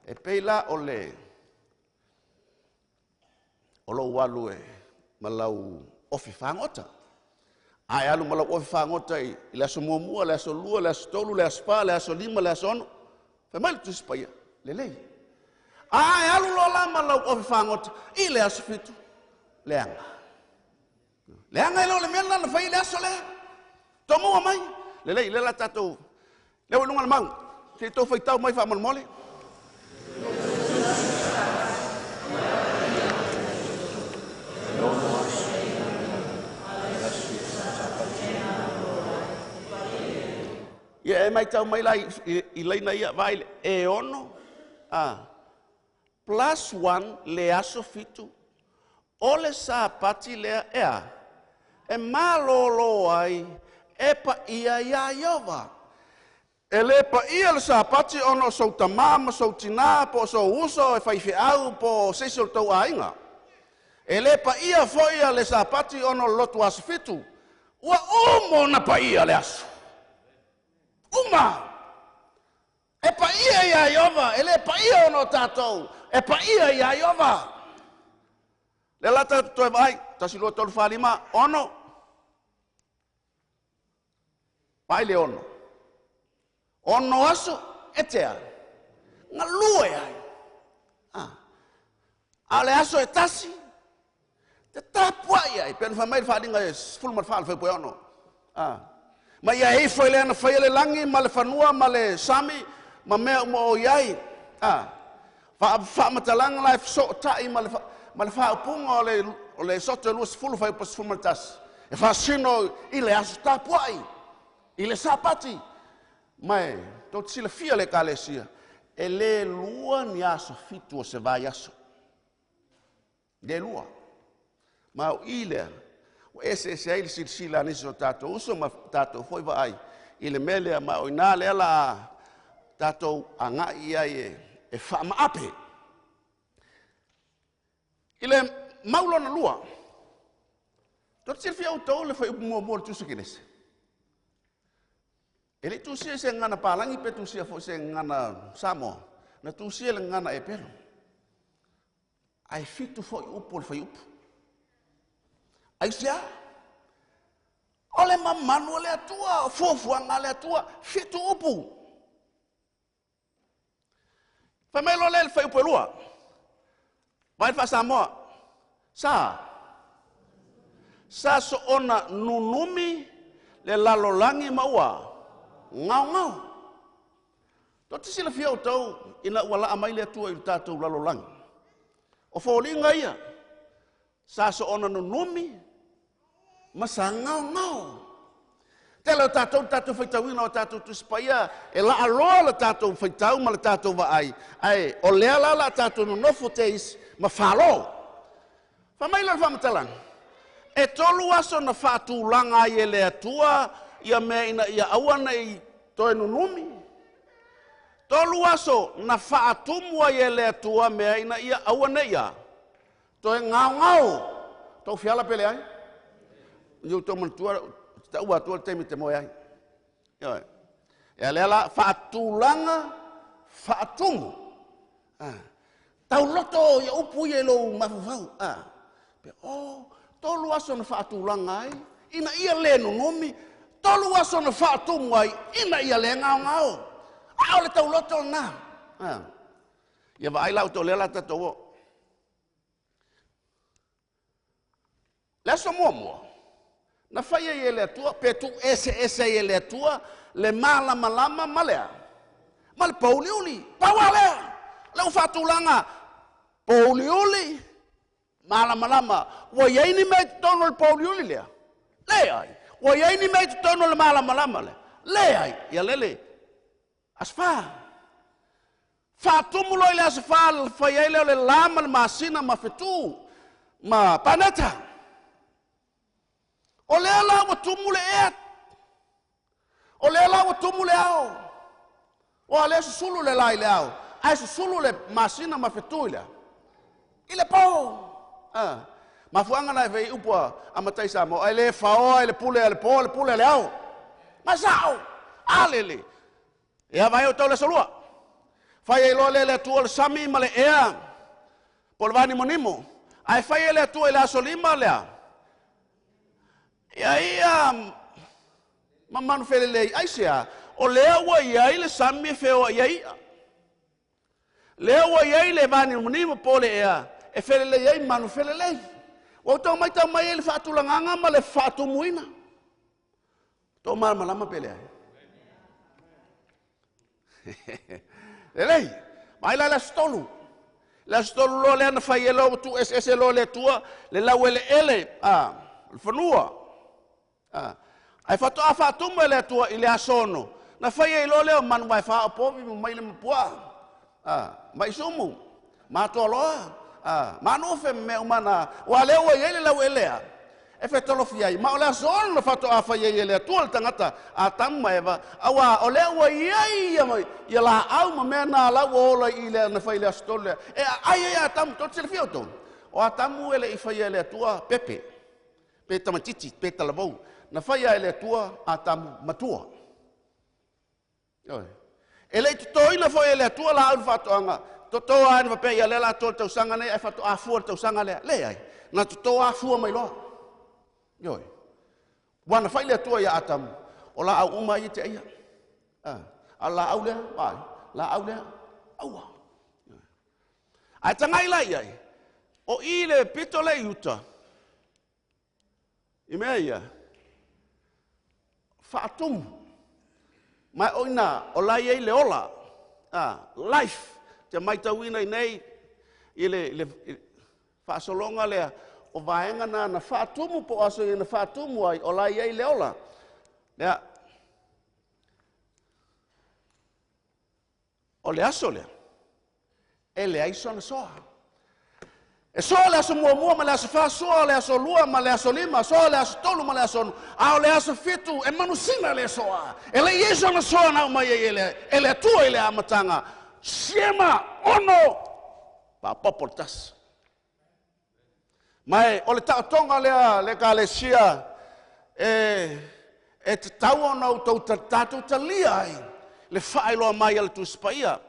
E pei la o le o lou alu e ma lau ofi fagota. A e alu ma lau ofi fagota i le aso muamua, le aso lua, le aso tolu, le aso fa, le aso lima, le aso ono, fai mai le Tusi Paia, lelei. A e alu loa la ma lau ofi fagota i le aso fitu, leaga. Leaga e le o le mea lena na fai i le aso lea. Tomua mai. Lelei, le la tatou, lea ua i luga o le mau. Se i tou faitau mai faamolemole. Ia e matau mai la i laina ia, vaai le e ono, plus 1 le aso fitu, o le sapati lea ea, e malōlō ai e paia iā Ieova. E le paia le sapati ona o sou tamā ma sou tinā, po o sou uso e faifeau, po o se isi o le tou aiga. E le paia foi a le sapati ona o le lotu aso fitu. Ua uma ona paia le aso. Uma! E paia iā Ieova, e le paia ona o tatou, e paia iā Ieova. Le la tatou toe vaai, 1, 2, 3, 4, 5, 6. Vaai le ono. Ono aso e tea. Galue ai. A o le aso e tasi, te tapuai ai. Pe na fai mai le faaaliga e 14 le fuaiupu e ono. Ma ia e ifo i lea na faia le lagi ma le fanua ma le sami ma mea uma o i ai. Faamatalaga la e fesootai ma le faaupuga o le Soto e 20 fuaiupu 11. E faasino i le aso tapuai, i le sapati. Ma e tou te silafia le Ekalesia, e le lua ni aso fitu o se vaiaso. Le lua. Ma o i lea, ua eseese ai le silasila a nisi o tatou uso ma tatou foi vaai i le mea lea, ma o ina lea la tatou agai i ai e faamaape. I le mau lona lua, tou te silafia outou le fuaiupu muamua o le Tusi o Kenese. E le i tusia i se gagana palagi pe tusia foi se gagana Samoa, na tusia i le gagana Epelo. Ae fitu foi upu o le fuaiupu. Aisea? O le mamalu o le Atua, o fuafuaga a le Atua, fitu upu. Fai mai loa lea i le fuaiupu e lua. Vaai le faa-Samoa. Sa. Sa soona nunumi le lalolagi ma ua gaogao. Tou te silafia outou ina ua laa mai le Atua i le tatou lalolagi. O foliga ia, sa soona nunumi ma sa gaogao. Tele o tatou le tatou faitauina o tatou Tusi Paia e laaloa le tatou faitau ma le tatou vaai, ae o lea la la tatou nonofo te isi ma falo. Fai mai lea o le faamatalaga, e 3 aso na faatulaga ai e le Atua ia mea ina ia aua ne i toe nunumi. 3 aso na faatumu ai e le Atua mea ina ia aua ne i a toe gaogao. Tou fiala pe leai? Ia outou manatua, taua atua le taimi te moe ai. Ioe. Ia lea la, faatulaga, faatumu. Tauloto ia upu ia i lou mafaufau. Pe, oh, 3 aso na faatulaga ai, ina ia le nunumi, 3 aso na faatumu ai, ina ia le gaogao. A o le tauloto lena. Ia vaai la outou lea la tatou o. Le aso muamua, na fai ai e le Atua, pe tuu eseese ai e le Atua, le malamalama ma lea, ma le pouliuli. Pau lava lea, le ua faatulaga, pouliuli, malamalama. Ua i ai ni mea i totonu o le pouliuli lea? Leai. Ua i ai ni mea i totonu o le malamalama lea? Leai. Ia lele, aso 4. Faatumu loa i le aso 4, fai ai lea o le la ma le masina ma fetu ma paneta. O lea la ua tumu le ea. O lea la ua tumu le ao. Ua lea susulu le la i le ao. Ae susulu le masina ma fetu i le ao. I le po. Mafuanga na e fai upu a matai Samoa. Ai le faoa i le pule a le po, le pule a le ao. Ma sao. Alele. Ia vai o tau le aso 2. Fai ai loa lea le Atua o le sami ma le ea. Po le vanimonimo. Ae fai ai le Atua i le aso 5 lea. Ia ia ma manu felelei ai sea. O lea ua iai le sami e feoa ia ia. Lea ua iai le vanimonimo po le ea. E felelei ai manu felelei. Ua tau mai tau mai ai le faatulagaga ma le faatumuina. Tō malamalama pe lea. Lelei, mai la le aso 3. Le aso 3 loa lea na fai e loa tu eseese loa le Atua, le laueleele, le fanua. Ai faatoa faatumu e le Atua i le aso 6. Na fai ai loa lea o manu vaefa o povi ma maile ma puaa. Maisumu, matoa loa, manufe me umana, ua lea ua iai le lauelea. E fetolofi ai, ma o le aso 6 na faatoa fai ai e le Atua le tagata a Atamu ma Eva, aua o lea ua iai ia laau ma mea na lau ua ola i le na fai le aso 3 lea. E aai ai Atamu, tou te silafia outou. O Atamu e le i faia e le Atua pepe, pe tamatiti, pe talavou. Na faia e le Atua Atamu matua. Ioe. E le i totoina foi e le Atua laau le faatoaga. Totoa ai na faapea ia lea la atoa le tausaga nei, ae faatoa fua le tausaga lea. Leai, na totoa fua mai loa. Ioe. Ua na fai le Atua ia Atamu, o laau uma ia te ia. A laau lea, vai, laau lea, aua. Ae tagai la iai, o i le pito le i uta, i mea ia, faatumu. Mai o ina, o la iai le ola, life, te maitauina i nei, i le faasologa lea, o vaega na faatumu po o aso ia na faatumu ai, o la iai le ola. Lea, o le aso lea, e leai sona soa. E soa le aso muamua ma le aso 4, soa le aso 2 ma le aso 5, soa le aso 3 ma le aso 6, a o le aso 7 e manusina le soa. E le iai sona soa na aumai ai e le Atua i le amataga. Siema 6, papopo le tasi. Mai o le taotoga lea le ekalesia e tatau ona outou tatou talia ai le faailoa mai a le Tusi Paia.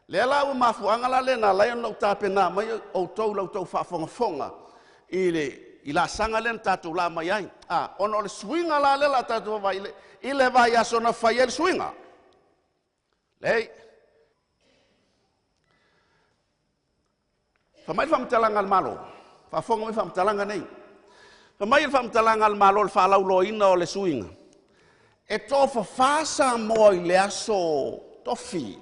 Lea la ua mafuaaga la lena alai ona ou tapena mai outou la outou faafogafoga i laasaga lea na tatou laa mai ai. Ona o le suiga la lea la tatou vaavaai i le vaiaso na fai ai le suiga. Lei. Fai mai le faamatalaga a le Malo. Faafofoga mai faamatalaga nei. Fai mai le faamatalaga a le Malo i le faalauiloaina o le suiga, e tofafa Samoa i le aso Tofi,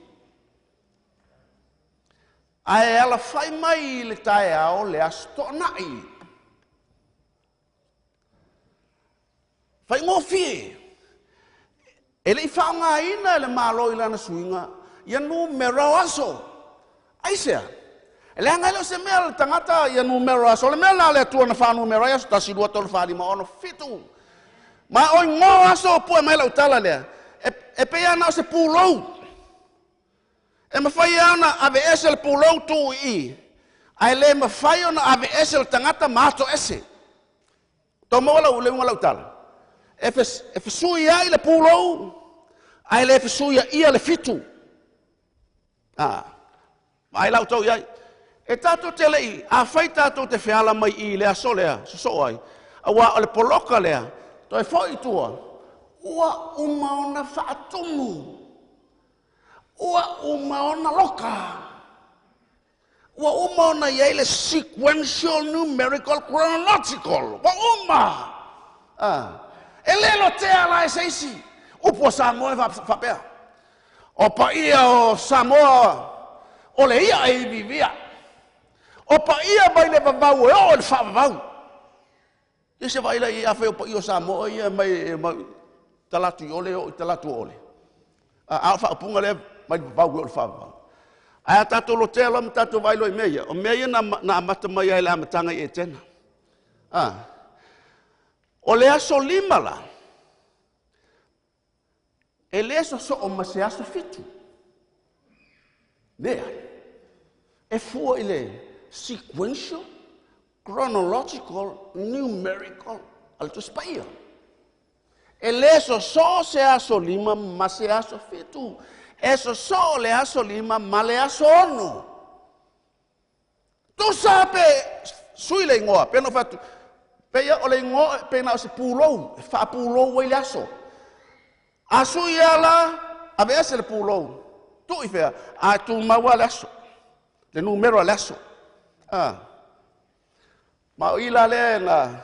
ae alafai mai i le taeao le aso Toonai. Faigofie, e le i faaaogaina e le Malo i lana suiga ia numera o aso. Aisea? Leaga e le o se mea le tagata ia numera o aso. O le mea la le Atua na faanumera ai aso 1, 2, 3, 4, 5, 6, 7. Ma o igoa o aso o pue mai lau tala lea, e pei lava na o se pulou. E mafai lava ona aveese le pulou tuu i i, ae le mafai ona aveese le tagata ma ato ese. Tau maua lau le uiga o lau tala? E fesuiai le pulou, ae le fesuiaia le fitu. Vaai la outou i ai. E tatou te le i, afai tatou te feala mai i le aso lea, sosoo ai, aua o le poloka lea, toe foi i tua, ua uma ona faatumu, ua uma ona loka, ua uma ona i ai le sequential numerical chronological, ua uma. E le lotea la e se isi. Upu a Samoa e faapea, o paia o Samoa o le ia e iviivia, o paia mai le vavau e oo i le faavavau. Ia se vaai la i ai, afai o paia o Samoa ia mai talaatu i ole e oo i talaatu o ole. A o faaupuga lea mai le vavau e oo i le faavavau. Ae a tatou lotea loa ma tatou vaai loa i mea ia, o mea ia na amata mai ai i le amataga i Etena. O le aso 5 la, e le sosoo ma se aso 7. Leai. E fua i le sequential, chronological, numerical a le Tusi Paia. E le sosoo se aso 5 ma se aso 7. E sosoo le aso 5 ma le aso 6. Tusa pe sui le igoa, pe no fatu, pe ia o le igoa, pe na o se pulou, e faapulou ai le aso. A sui ala, aveese le pulou, tuu i fea, a tumau lava le aso, le numero a le aso. Ma o i la lea na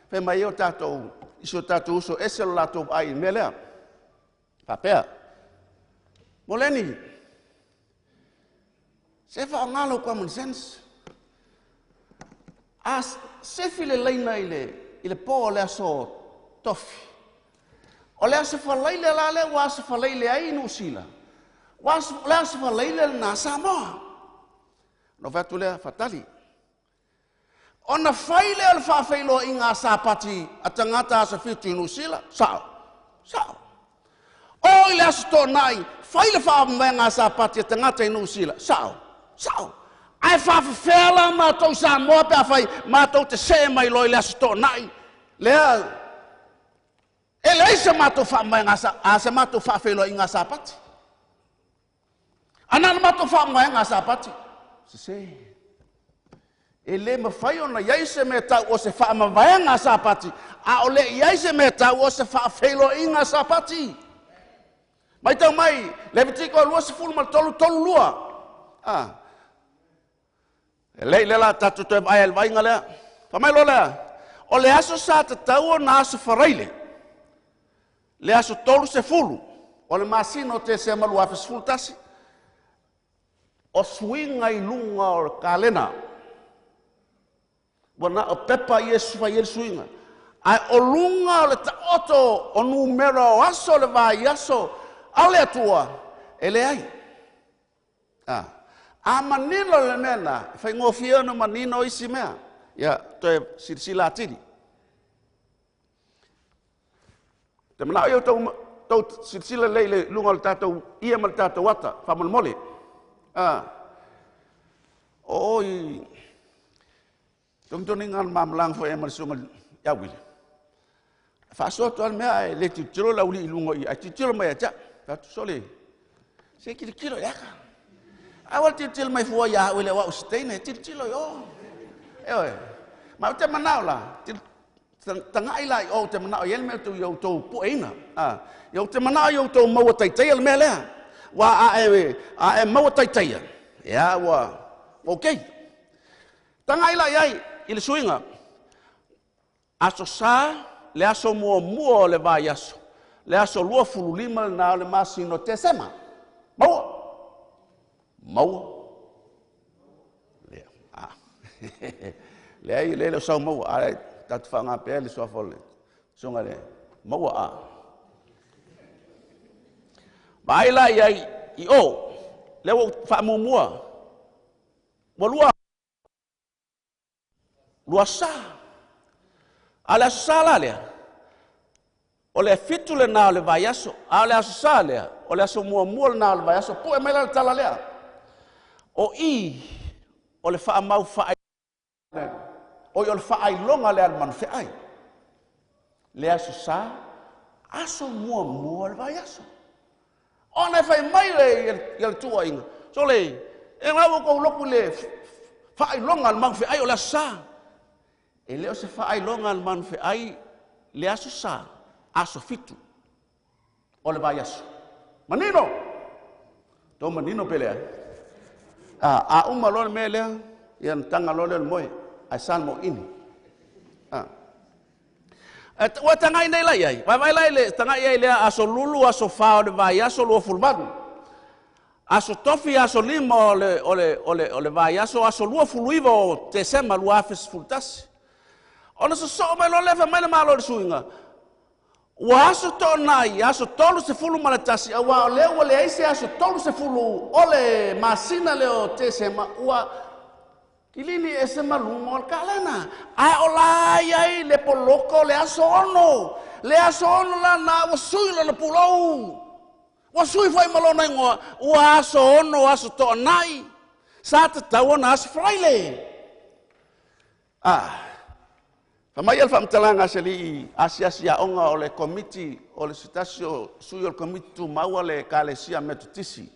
fai mai ai o tatou, i si o tatou uso, ese lo latou vaai i le mea lea. Faapea, Moleni, se faaaoga lau common sense. A sefi le laina i le po o le aso Tofi, o le aso Faraile la lea ua aso Faraile ai i Niu Sila, o le aso Faraile lena Samoa. Ona fai atu lea, faatali. Ona fai lea o le faafeiloaiga a Sapati a tagata aso 7 i Niu Sila, sao, sao. O i le aso Toonai, fai le faamavaega a Sapati a tagata i Niu Sila, sao, sao. Ae faafefea la matou i Samoa pe a fai matou te see mai loa i le aso Toonai, lea e leai se matou faamavaega a se matou faafeiloaiga a Sapati. A na o le matou faamavaega a Sapati, sese. E le mafai ona i ai se mea tau o se faamavaega a Sapati, a o le i ai se mea tau o se faafeiloaiga a Sapati. Maitau mai, Levitiko 23, 32. E lei lea la tatou toe vaai ai le vaaiga lea. Fai mai loa lea, o le aso sa tatau ona aso Faraile, le aso 30 o le masina o Tesema 2011, o suiga i luga o le kalena. Ua na o pepa ia e fai ai le suiga. Ae o luga o le taoto o numera o aso o le vaiaso a le Atua, e leai. A manino le mea na, e faigofie ona manino isi mea. Ia, toe silasila atili. Te manao ia tou silasila lelei i le luga o le tatou ia ma le tatou ata, faamolemole. O i togitogiga o le mamalaga foi e ma le susuga ia Wili. Faasoa atu lava le mea ae le tilotilo le aualii i luga i, ae tilotilo mai ia te au. Fai atu, sole, se tilotilo i aka. Aua le tilotilo mai fua ia au e le o au se teine, tilotilo i o. E oe, ma ou te manao la, tagai la i o, ou te manao i ai le mea i outou pueina. Ia ou te manao i outou maua taitaia le mea lea. Ua a e maua taitaia, ia ua ok. Tagai la i ai i le suiga. Aso Sa, le aso muamua o le vaiaso, le aso 25 lena o le masina o Tesema. Maua? Maua? Lea. Ah. Leai, le le o sau maua. Ae tatou faaaoga pea le suafa o le susuga le maua a. Vaai la i ai i o, lea ua ou faamuamua. Ua lua lua sa. A o le aso sa la lea, o le 7 lena o le vaiaso, a o le aso sa lea, o le aso muamua lena o le vaiaso, pue mai la le tala lea. O i, o le faamau faai, o i o le faailoga lea a le manufeai. Le aso sa, aso muamua o le vaiaso. Ona e fai mai le ia le tuuaiga, sole, e la ua tou lotu i le faailoga a le manufeai o le aso sa. E le o se faailoga a le manufeai le aso sa, aso 7 o le vaiaso. Manino! Tou manino pe leai. A uma loa le mea lea, ia na taga loa lea o le moe, ae sa le moeini. Ua tagai nei la i ai. Vaavaai la i le tagai i ai lea aso lulu, aso 4 o le vaiaso 28. Aso tofi, aso 5 o le vaiaso, aso 29 o Tesema 2011. Ona sosoo mai loa lea fai mai le Malo i le suiga. Ua aso toonai, aso 31, aua o lea ua leai se aso 30 o le masina lea o Tesema, ua kilini ese ma luga o le kalena. Ae o la i ai le poloka o le aso 6. Le aso 6 la na ua sui lona pulou. Ua sui foi ma lona igoa, ua aso 6, aso toonai, sa tatau ona aso Faraile. Fa mai le faamatalaga a se alii asiasi aoga o le komiti o le se tasi o sui o le komiti tumau a le Ekalesia Metotisi.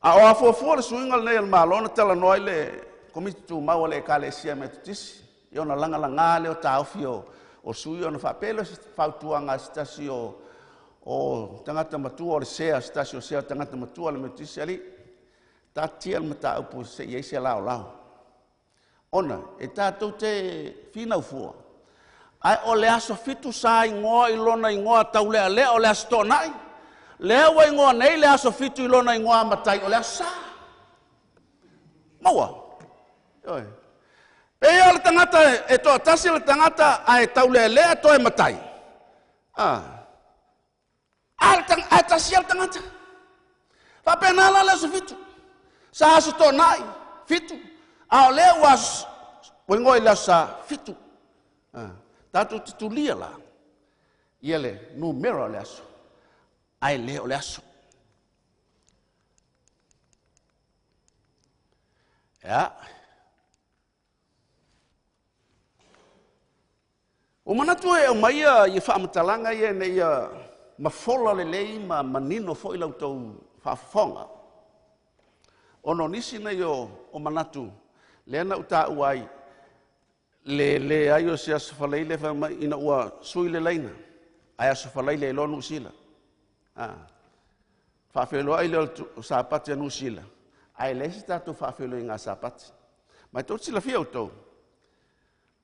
A o afuafua le suiga lenei o le Malo na talanoa ai le komiti tumau a le Ekalesia Metotisi i ona lagalaga lea o taofi o sui ona faapea lea o se fautuaga a se tasi o tagata matua o le sea, se tasi o sea o tagata matua o le Metotisi, alii, taatia le mataupu se i ai se laolao. Ona e tātou te finau fua, ae o le aso 7 sa igoa i lona igoa taulealea o le aso toonai, lea ua igoa nei le aso 7 i lona igoa matai o le aso sa. Maua? Ioe. Pei o le tagata e toatasi le tagata ae taulealea toe matai. Ae tasi le tagata. Faapena la le aso 7. Sa aso toonai, 7. A o lea ua igoa i le aso sa, 7. Tatou te tulia la ia le numera o le aso, ae le o le aso. Ia. Ua manatu e aumai ia faamatalaga ia ina ia mafola lelei ma manino foi lau tou faafofoga. Ona o nisi nei o manatu lea na ou taua ai le leai o se aso Faraile fai mai ina ua sui le laina, ae aso Faraile i loa Niu Sila. Faafeiloai lea o Sapati a Niu Sila, ae leai se tatou faafeiloaiga a Sapati. Mai tou silafia outou,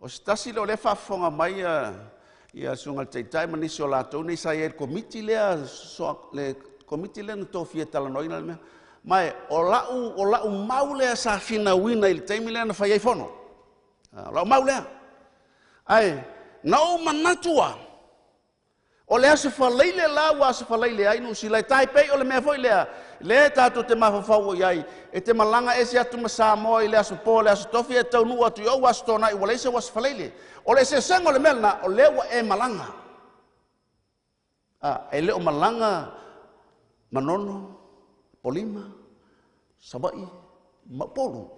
o se tasi lea o lea faafofoga mai ia susuga i le Taitai ma nisi o latou nei sa i ai le komiti lea, le komiti lea na tofia talanoaina le mea. Ma o lau mau lea sa finauina i le taimi lea na fai ai fono. O lau mau lea. Ae, na ou manatua, o le aso Faraile la ua aso Faraile ai Niu Sila, e tai pei o le mea foi lea, lea tatou te mafaufau i ai, e te malaga ese atu ma Samoa i le aso po, le aso tofi, e taunuu atu i ou aso toonai, ua leai se aso Faraile. O le eseesega o le mea lena, o lea ua e malaga. E le o malaga Manono, Polima, Savaii, ma Upolu.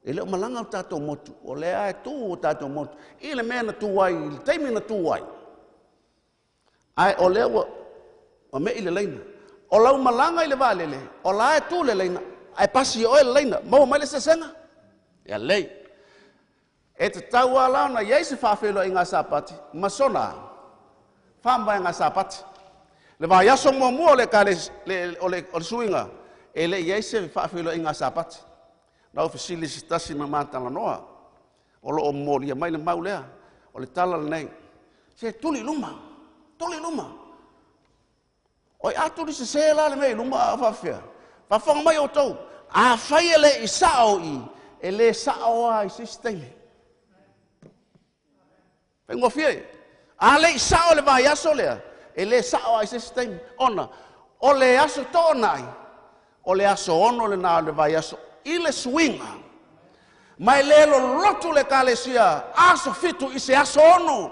E le o malaga o tatou motu, o lea e tu o tatou motu, i le mea na tu ai, i le taimi na tu ai. Ae o lea ua mei le laina. O lau malaga i le vaalele, o la e tu le laina, ae pasi oe le laina, maua mai le sesega? Ia lei. E tatau lava la ona i ai se faafeiloaiga a Sapati ma sona faamavaega a Sapati. Le vaiaso muamua o le suiga, e le i ai se faafeiloaiga a Sapati. Na ou fesili se tasi ma matalanoa, o lo o molia mai le mau lea. O le tala lenei. Se tuli i luma, tuli i luma. Oi a tuli sesē la le mea i luma a o faapefea? Faafofoga mai outou, afai e le i sao i i, e le sao lava i se isi taimi. Faigofie. A le i sao i le vaiaso lea, e le sao lava i se isi taimi, ona o le aso Toonai, o le aso 6 lena o le vaiaso i le suiga. Ma e le lolotu le Ekalesia aso 7 i se aso 6.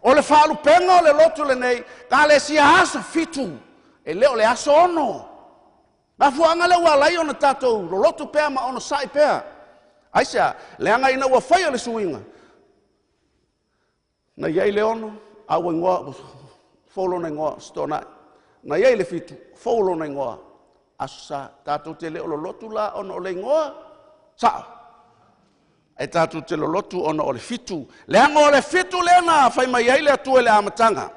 O le faalupega o le lotu lenei, Ekalesia aso 7, e le o le aso 6. Mafuaaga lea ua ala ai ona tatou lolotu pea ma onosai pea. Aisea? Leaga ina ua faia le suiga, na i ai le 6, a ua igoa, fou lona igoa, Aso Toonai. Na i ai le 7, fou lona igoa, Aso Sa. Tatou te le o lolotu la ona o le igoa sao. E tatou te lolotu ona o le 7. Leaga o le 7 lea na fai mai ai le Atua i le amataga.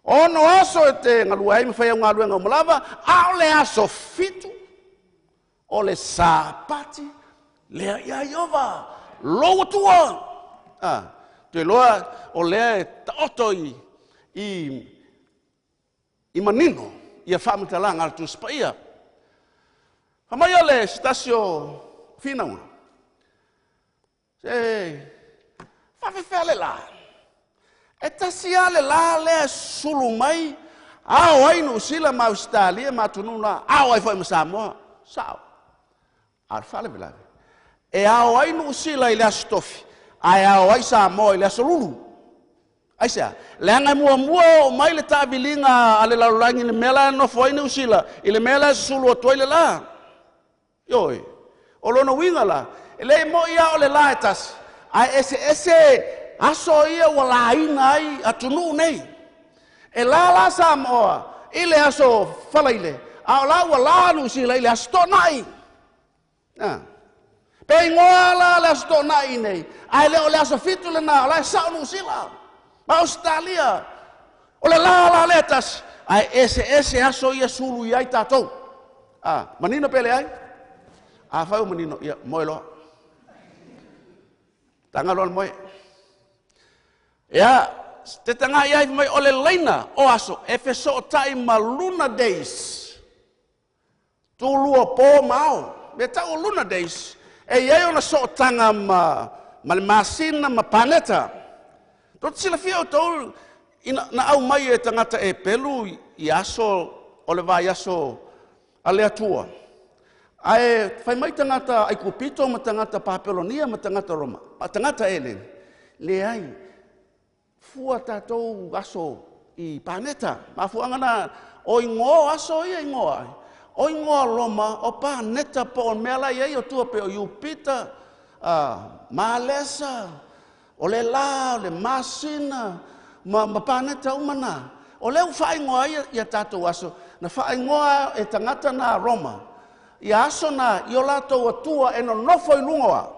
6 aso e te galue ai ma fai au galuega uma lava, a o le aso 7, o le Sapati lea ia Ieova, lou Atua. Te iloa o lea e taoto i manino ia faamatalaga a le Tusi Paia. Fai mai o le se tasi o finauga, se faafefea le la? E tasi lava le la lea e sulu mai, ao ai Niu Sila ma Ausetalia ma atunuu na, ao ai foi ma Samoa. Sao. A o le faalavelave, e ao ai Niu Sila i le aso Tofi, ae ao ai Samoa i le aso Lulu. Aisea? Leaga e muamua oo mai le taaviliga a le lalolagi i le mea la e nofo ai Niu Sila, i le mea la e susulu atu ai le la. Ioe. O lona uiga la, e le moi lava o le la e tasi, ae eseese aso ia ua laina ai atunuu nei. E la la Samoa i le aso Faraile, a o la ua la Niu Sila i le aso Toonai. Pe igoa la le aso Toonai nei, ae le o le aso 7 lena, o la e sao Niu Sila ma Ausetalia. O le la la lea tasi, ae eseese aso ia sulu i ai tatou. Manino pe leai? Afai ua manino, ia, moe loa. Taga loa le moe. Ia, te tagai ai mai o le laina o aso e fesootai ma Lunar Days. Tulua po ma ao. Me tau o Lunar Days, e i ai ona sootaga ma le masina ma paneta. Tou te silafia outou ina na au mai e tagata e pelu i aso o le vaiaso a le Atua. Ae fai mai tagata Aikupito ma tagata Papelonia ma tagata Roma, ma tagata Eleni, leai, fua tatou aso i paneta. Mafuaaga na, o igoa o aso ia igoa ai. O igoa Roma o paneta po o mea la i ai o tua pe o Iupita, Malesa, o le la, o le masina, ma paneta uma na. O lea ua faaigoa ai ia tatou aso, na faaigoa e tagata na Roma, ia aso na i o latou atua e nonofo i luga o a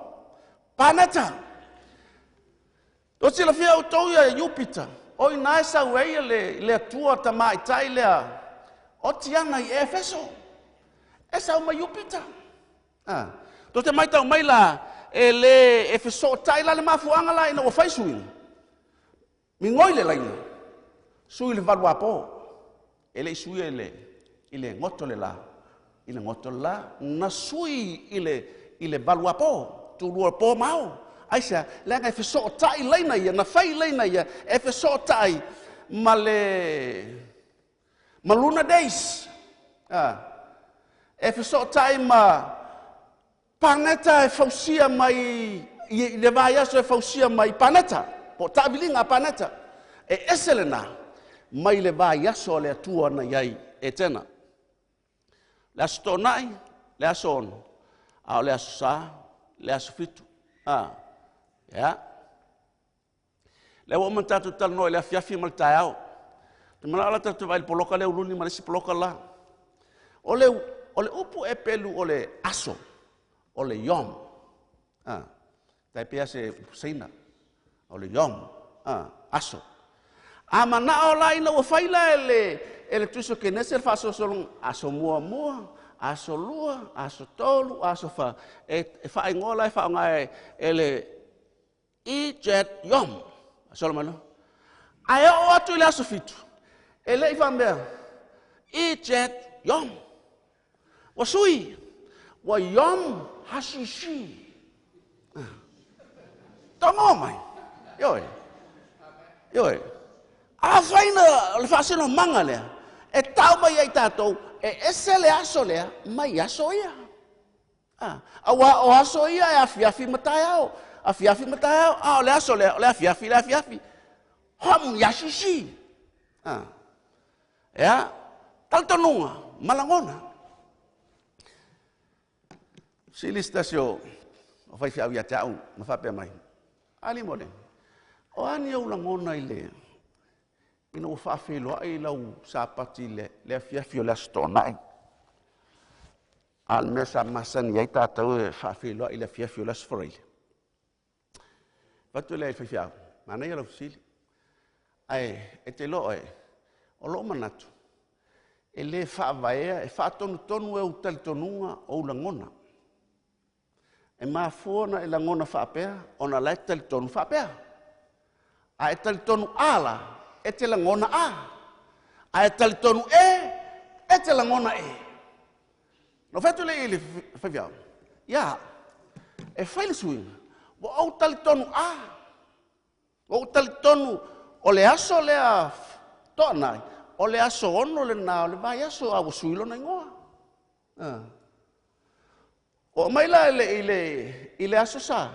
paneta. O silafia outou ia Iupita, o ina e sau ai le Atua tamaitai lea o Tiana i Efeso. E sau mai Iupita. Tou te matau mai la, e le e fesootai la le mafuaaga la ina ua fai suiga. Migoi le laina, sui le 8 apo. E le i suia i le goto le la. I le goto le la, na sui i le 8 apo, tulua po ma ao. Aisea? Leaga e fesootai laina ia, na fai laina ia, e fesootai ma le ma Lunar Days. E fesootai ma paneta e fausia mai i le vaiaso e fausia mai paneta, po o taaviliga a paneta. E ese lena mai le vaiaso a le Atua na i ai e tena. Le aso Toonai, le aso 6, a o le aso Sa, le aso 7. Ia. Lea ua uma tatou talanoa i le afiafi ma le taeao. Te manao la tatou vaai i le poloka lea uluni ma le isi poloka la. O le upu e pelu o le aso, o le yom. Tai pea se upu Saina, o le yom, aso. A manao la ina ua fai la e le Tusi o Kenese le faasolosologa, aso muamua, aso lua, aso tolu, aso fa, e faaigoa la e faaaoga e le Ijet Yom. Solo mai loa. Ae oo atu i le aso 7, e le i faapea, Ijet Yom. Ua sui, ua Yom Hashishi. Togo mai. Ioe. Ioe. Afai na o le faasinomaga lea, e tau mai ai tatou, e ese le aso lea mai aso ia. Aua o aso ia e afiafi ma taeao, afiafi ma taeao, a o le aso lea, o le afiafi le afiafi. Hom Yashishi. Ea, talitonuga ma lagona. Sili se tasi o faifeau ia te au ma faapea mai, Ali mo le, o a ni ou lagona i le, ina ua faafeiloai lau sapati le afiafi o le Aso Toonai. A o le mea sa masani ai tatou e faafeiloai i le afiafi o le Aso Faraile. Fatu lea i faifeau, manaia lau fesili. Ae e te iloa oe, o lou manatu, e le faavaea, e faatonutonu e ou talitonuga o ou lagona. E mafua ona e lagona faapea, ona la e talitonu faapea. A e talitonu a la, e te lagona a. A e talitonu e, e te lagona e. No fai atu le i le faifeau, ia, e fai le suiga, ua ou talitonu a. Ua ou talitonu o le aso lea toanai, o le aso 6 lena o le vaiaso a ua sui lona igoa. O mai la i le aso sa,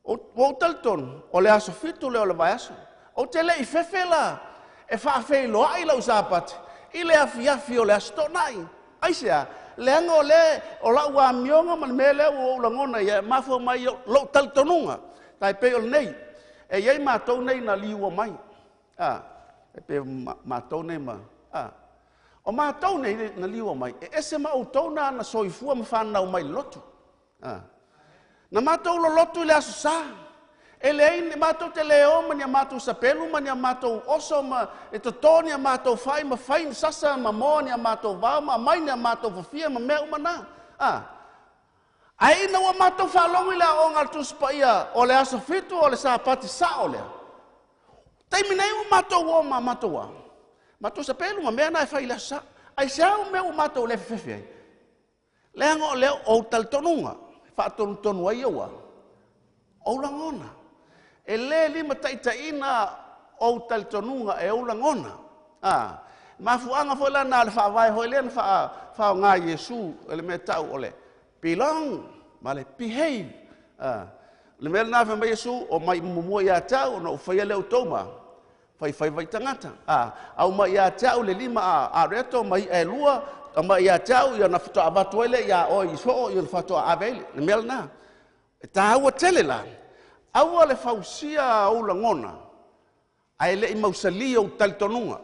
ua ou talitonu, o le aso 7 lea o le vaiaso. Ou te le i fefe la, e faafeiloai lau sapati, i le afiafi o le aso toanai. Aisea, leaga o le, o lau amioga ma le mea lea ua ou lagona ia, mafua mai lou talitonuga. Tai pei o lenei, e iai matou nei na liua mai. E pe matou nei ma, O matou nei na liua mai, e ese ma outou na na soifua ma whanau mai lotu. Na matou lolotu i le aso sa. E leai ni matou te le o ma ni a matou sapelu ma ni a matou oso ma e toto ni a matou fai ma fai ni sasa ma moa ni a matou vao ma mai ni a matou fafia ma mea uma na. Ai ina ua matou faalogo i le aoga a le Tusi Paia o le aso 7 o le sapati sao lea. Taimi nei ua matou o ma matou a. Matou sapelu ma mea na e fai i le aso sa. Ai se au mea ua matou le fefefe ai. Leaga o lea o talitonuga, faatonutonu ai ua. O lagona. E le lima taitaiina o talitonuga e o lagona. Mafuanga foi la na le faavae foi lea na faaaoga Iesu e le mea tau o le belong ma le behave. Le mea lena fai mai Iesu, o mai mumua ia te au, ona ou faia lea outou ma faifai vai tagata. Au mai ia te au le lima a reto mai e lua, au mai ia te au, ia na faatoa avatu ai lea ia oe i soo, ia na faatoa ave ai le mea lena. E tāua tele la, aua le fausia ou lagona, ae le i mausali ou talitonuga.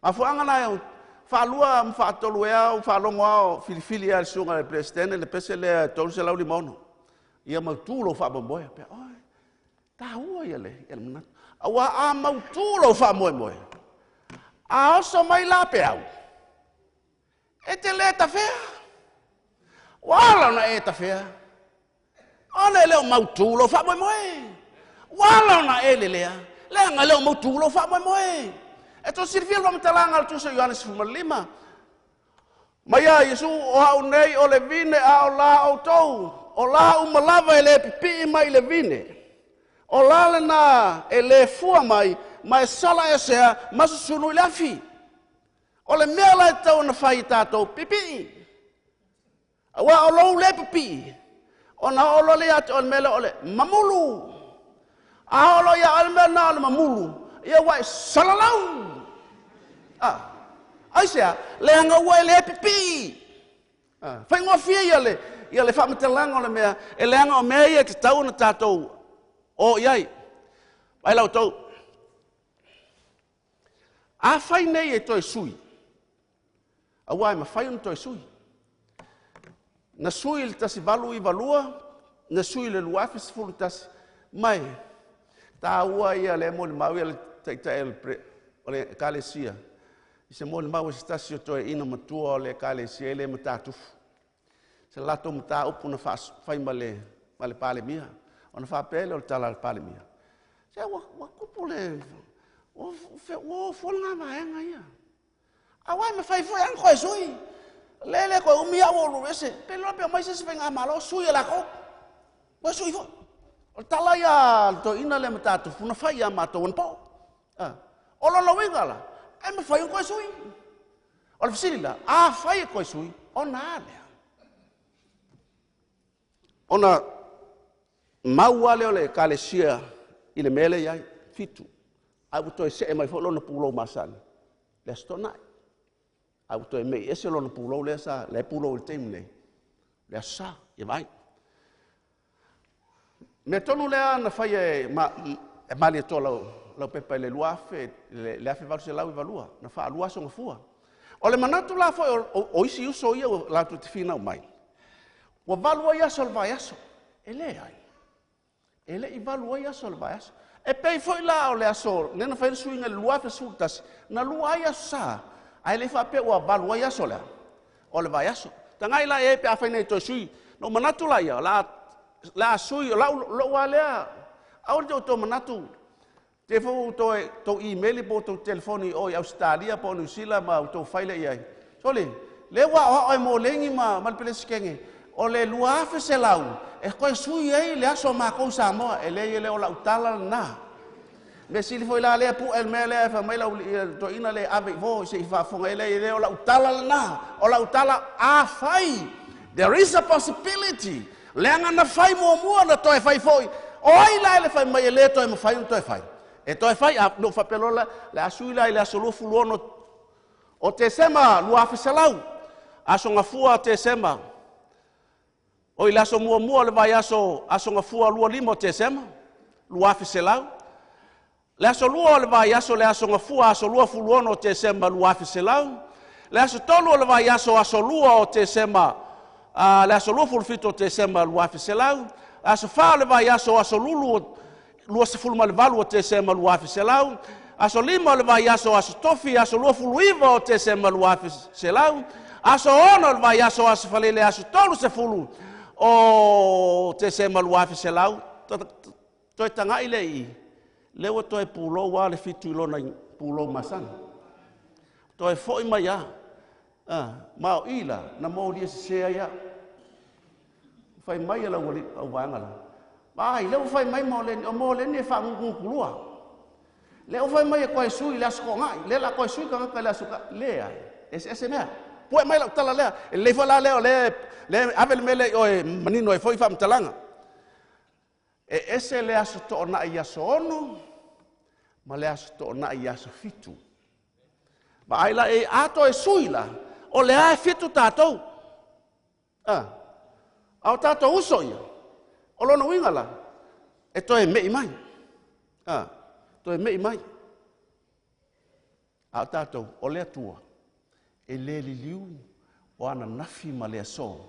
Mafuanga la e faalua ma faatolu ea au faalogo ao filifili a le susuga i le Peresetene le pese lea 356. Ia mautu lou faamoemoe. Pea, oi, tāua ia le manatu. Aua a mautu lou faamoemoe, a oso mai la peau, e te le tafea. Ua ala ona e tafea, ona e le o mautu lou faamoemoe. Ua ala ona e lelea, leaga e le o mautu lou faamoemoe. E tō silafia le faamatalaga a le Tusi o Ioane 15. Mai a Iesu, o au nei o le vine a o la outou, o la uma lava e le pipii mai i le vine. O la lena e le fua mai, ma e sala esea, ma susunu i le afi. O le mea la e tatau ona fai i tatou pipii. Aua o lou le pipii, ona o lo le ia te o le mea lea o le mamulu. A o lo ia o le mea na o le mamulu, ia ua e salalau. Aisea, leaga ua e le pipii. Faigofie ia le faamatalaga o le mea, e leaga o mea ia e tatau ona tatou o i ai. Vai lau tou. A fai nei e toe sui, aua e mafai ona toe sui. Na sui le 1892, na sui le 2011, mai tāua ia le molimau ia le taitai o le ekalesia. I se molimau e se tasi o toe ina matua o le ekalesia e le matatufu. Se latou mataupu na faafai ma le Palemia. Ona faapea lea o le tala a le Palemia, se ua tupu le, ua o fua lena vaega ia. Aua e mafai foi lava ona toe sui. Le le toe umi au ua ou alu ese. Pe iloa pe omai se isi faigamalo sui e latou. Toe sui foi. O le tala ia a le toeaina lea Matatufu na fai ia matou anapo. O lona uiga la, e mafai ona toe sui. O le fesili la, afai e toe sui, ona a lea? Ona mau lava lea o le Ekalesia i le mea lea e i ai, 7, ae ua toe see mai foi lona pulou masani, le Aso Toonai. Ae ua toe mei ese lona pulou lea sa, lea e pulou i le taimi nei, le Aso Sa, ia vaai. Mea tonu lea na faia e, ma, e Malietoa lau, Laupepa i le 2000, le 1892, na faalua aso gafua. O le manatu la foi o isi uso ia ua latou te finau mai, ua 8 ai aso o le vaiaso. E leai. E le i 8 ai aso o le vaiaso. E pei foi la o le aso lea na fai le suiga i le 2011, na 2 ai aso sa, ae le i faapea ua 8 ai aso lea o le vaiaso. Tagai la i ai pe afai nei toe sui. Na ou manatu la ia, o le a sui, o lou lava lea, aua le outou manatu, te foi ua tou email po o tou telefoni o i Ausetalia po o Niu Sila ma outou fai lea i ai. Sole, lea ua aoao e Moleni ma le Peresetene, o le 2100 e toe sui ai le aso a matou i Samoa. E leai, e le o lau tala lena. Mea sili foi la lea pu'e le mea lea e fai mai lau toeaina lea ave i vo se i faafofoga ai, e le o lau tala lena. O lau tala, afai there is a possibility, leaga na fai muamua na toe fai foi. O ai la e le fai mai e le toe mafai ona toe fai? E toe fai, a no faapea loa le a sui la i le aso 26 o Tesema 2100, aso gafua Tesema, o i le aso muamua o le vaiaso, aso gafua 25 o Tesema 2100, le aso 2 o le vaiaso, le aso gafua aso 26 o Tesema 2100, le aso 3 o le vaiaso, aso 2 o Tesema, le aso 27 o Tesema 2100, aso 4 o le vaiaso, aso lulu 28 o Tesema 2100, aso 5 o le vaiaso, aso tofi, aso 29 o Tesema 2100, aso 6 o le vaiaso, aso falele, aso 30 o Tesema 2100. Toe tagai le i, lea ua toe pulou lava le 7 i lona pulou masani. Toe foi mai lava. Ma o i la, na molia sese ai au. Fai mai e lau au vaega la. Ai, lea ua fai mai Moleni, o Moleni e faagugukulua. Lea ua fai mai e toe sui le aso toonai, lea la toe sui tagata i le aso leai, eseese mea. Pu'e mai lau tala lea, e lelei foi la lea o lea, lea ave le mea lea i oe manino ai foi faamatalaga. E ese le aso toonai i aso 6, ma le aso toonai i aso 7. Vaai la e a toe sui la, o le a e 7 tātou. A o tātou uso ia, o lona uiga la, e toe mei mai. Toe mei mai. A o tātou, o le Atua, e le liliu o ananafi ma le aso,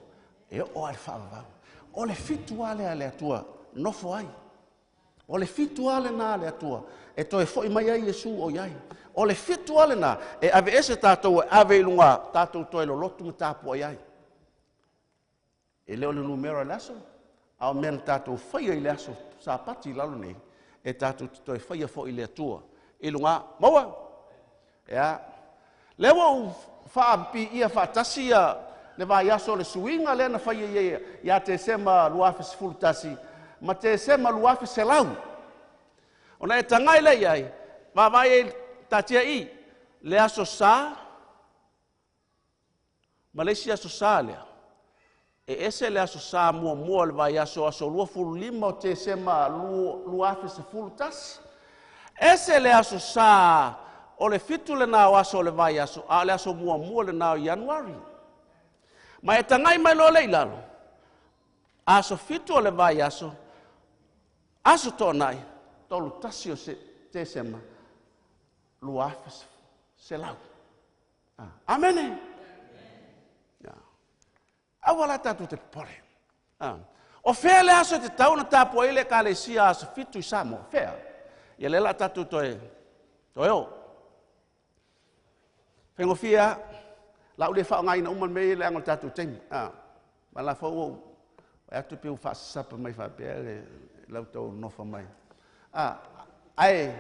e oo lava i le faavavau. O le 7 lava lea a le Atua, nofo ai. O le 7 lava lena a le Atua, e toe foi mai ai Iesu o i ai. O le 7 lava lena, e aveese tātou e ave i luga, tātou toe lolotu ma tapuai ai. E le o le numera o le aso, a o mea na tātou faia i le aso Sapati i lalo nei, e tātou te toe faia foi i le Atua i luga. Maua? Ea. Lea ua ou faapiia faatasi ia le vaiaso o le suiga lea na faia ia ia Tesema 2011 ma Tesema 2100. Ona e tagai lea i ai, vaavaai ai taatia i le aso Sa ma le isi aso Sa lea. E ese le aso Sa muamua o le vaiaso aso 25 o Tesema 2011. Ese le aso Sa o le 7 lena o aso o le vaiaso, a o le aso muamua lena o Ianuari. Ma e tagai mai loa le i lalo, aso 7 o le vaiaso, aso toonai, 31 o Tesema 2100. Amene. Aua la tātou te popole. O fea le aso te tau na tapuai le Ekalesia aso 7 i Samoa? Fea? Ia le la tātou toe o. Faigofie lava, la u le faaaogaina uma le mea ia leaga o le tatou taimi. Ma la foi ua ou vaai atu pei ua faasasapa mai faapea le la outou nonofo mai. Ae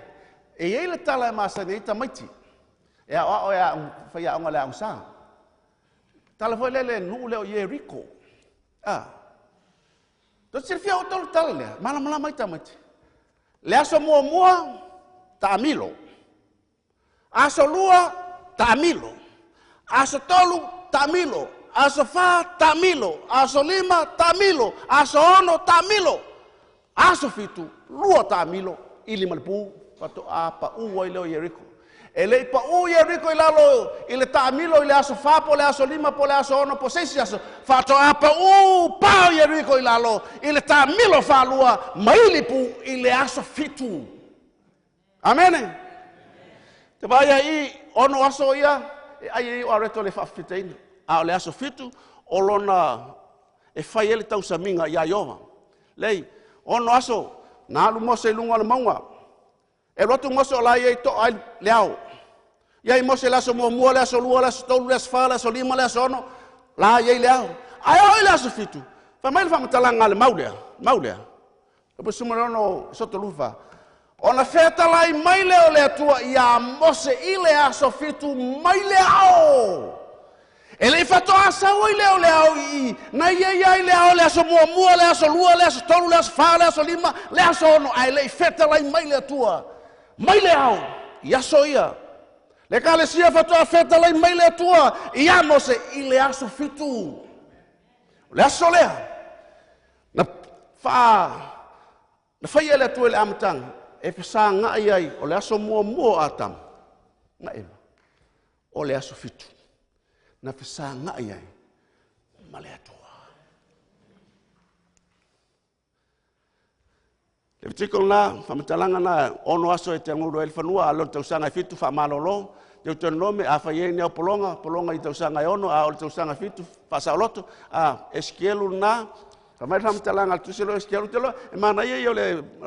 e i ai le tala e masani ai tamaiti e aoao e faiaoga i le aoga sa. Tala foi lea le nuu lea o Ieriko. Tou te silafia outou le tala lea, malamalama ai tamaiti. Le aso muamua, taamilo. Aso 2, taamilo. Aso 3, taamilo. Aso 4, taamilo. Aso 5, taamilo. Aso 6, taamilo. Aso 7, 2 taamilo, ili ma le pu, faatoa pau ai lea o Ieriko. E le i pau Ieriko i lalo i le taamilo i le aso 4 po o le aso 5 po o le aso 6 po o se isi aso, faatoa pau pa o Ieriko i lalo i le taamilo faalua ma ili pu i le aso 7. Amene. Te vaai ai i 6 aso ia e ai ai o areto le faafitaina. A o le aso 7 o lona e fai ai le tausamiga iā Iowa. Lei, 6 aso, na alu Mose i luga o le mauga. E alu atu Mose o la ia i to'a ai le ao. Ia i Mose le aso muamua, le aso 2, le aso 3, le aso 4, le aso 5, le aso 6, la ia i le ao. Ae oo i le aso 7, fai mai le faamatalaga a le mau lea, mau lea. E po sumalono soto lufa. Ona fetalai mai lea o le Atua iā Mose i le aso 7 mai le ao. E le i faatoa sau ai lea o le ao i i, na ia ia ai le ao le aso muamua, le aso 2, le aso 3, le aso 4, le aso 5, le aso 6, ae le i fetalai mai le Atua mai le ao i aso ia. Le Ekalesia faatoa fetalai mai le Atua iā Mose i le aso 7. O le aso lea na na faia e le Atua i le amataga e fesagai ai o le aso muamua o Atama ma Eva, o le aso 7 na fesagai ai ma le Atua. Levitiko lena, faamatalaga na 6 aso e te agulu ai le fanua, a lona tausaga e 7 faamalolo. Deuteronome, a fai ai ni au pologa, pologa i tausaga e 6, a o le tausaga 7 faasaoloto. A, Esikielu lena, fai mai le faamatalaga a le tusi o Esikielu, te loa, e manaia ia o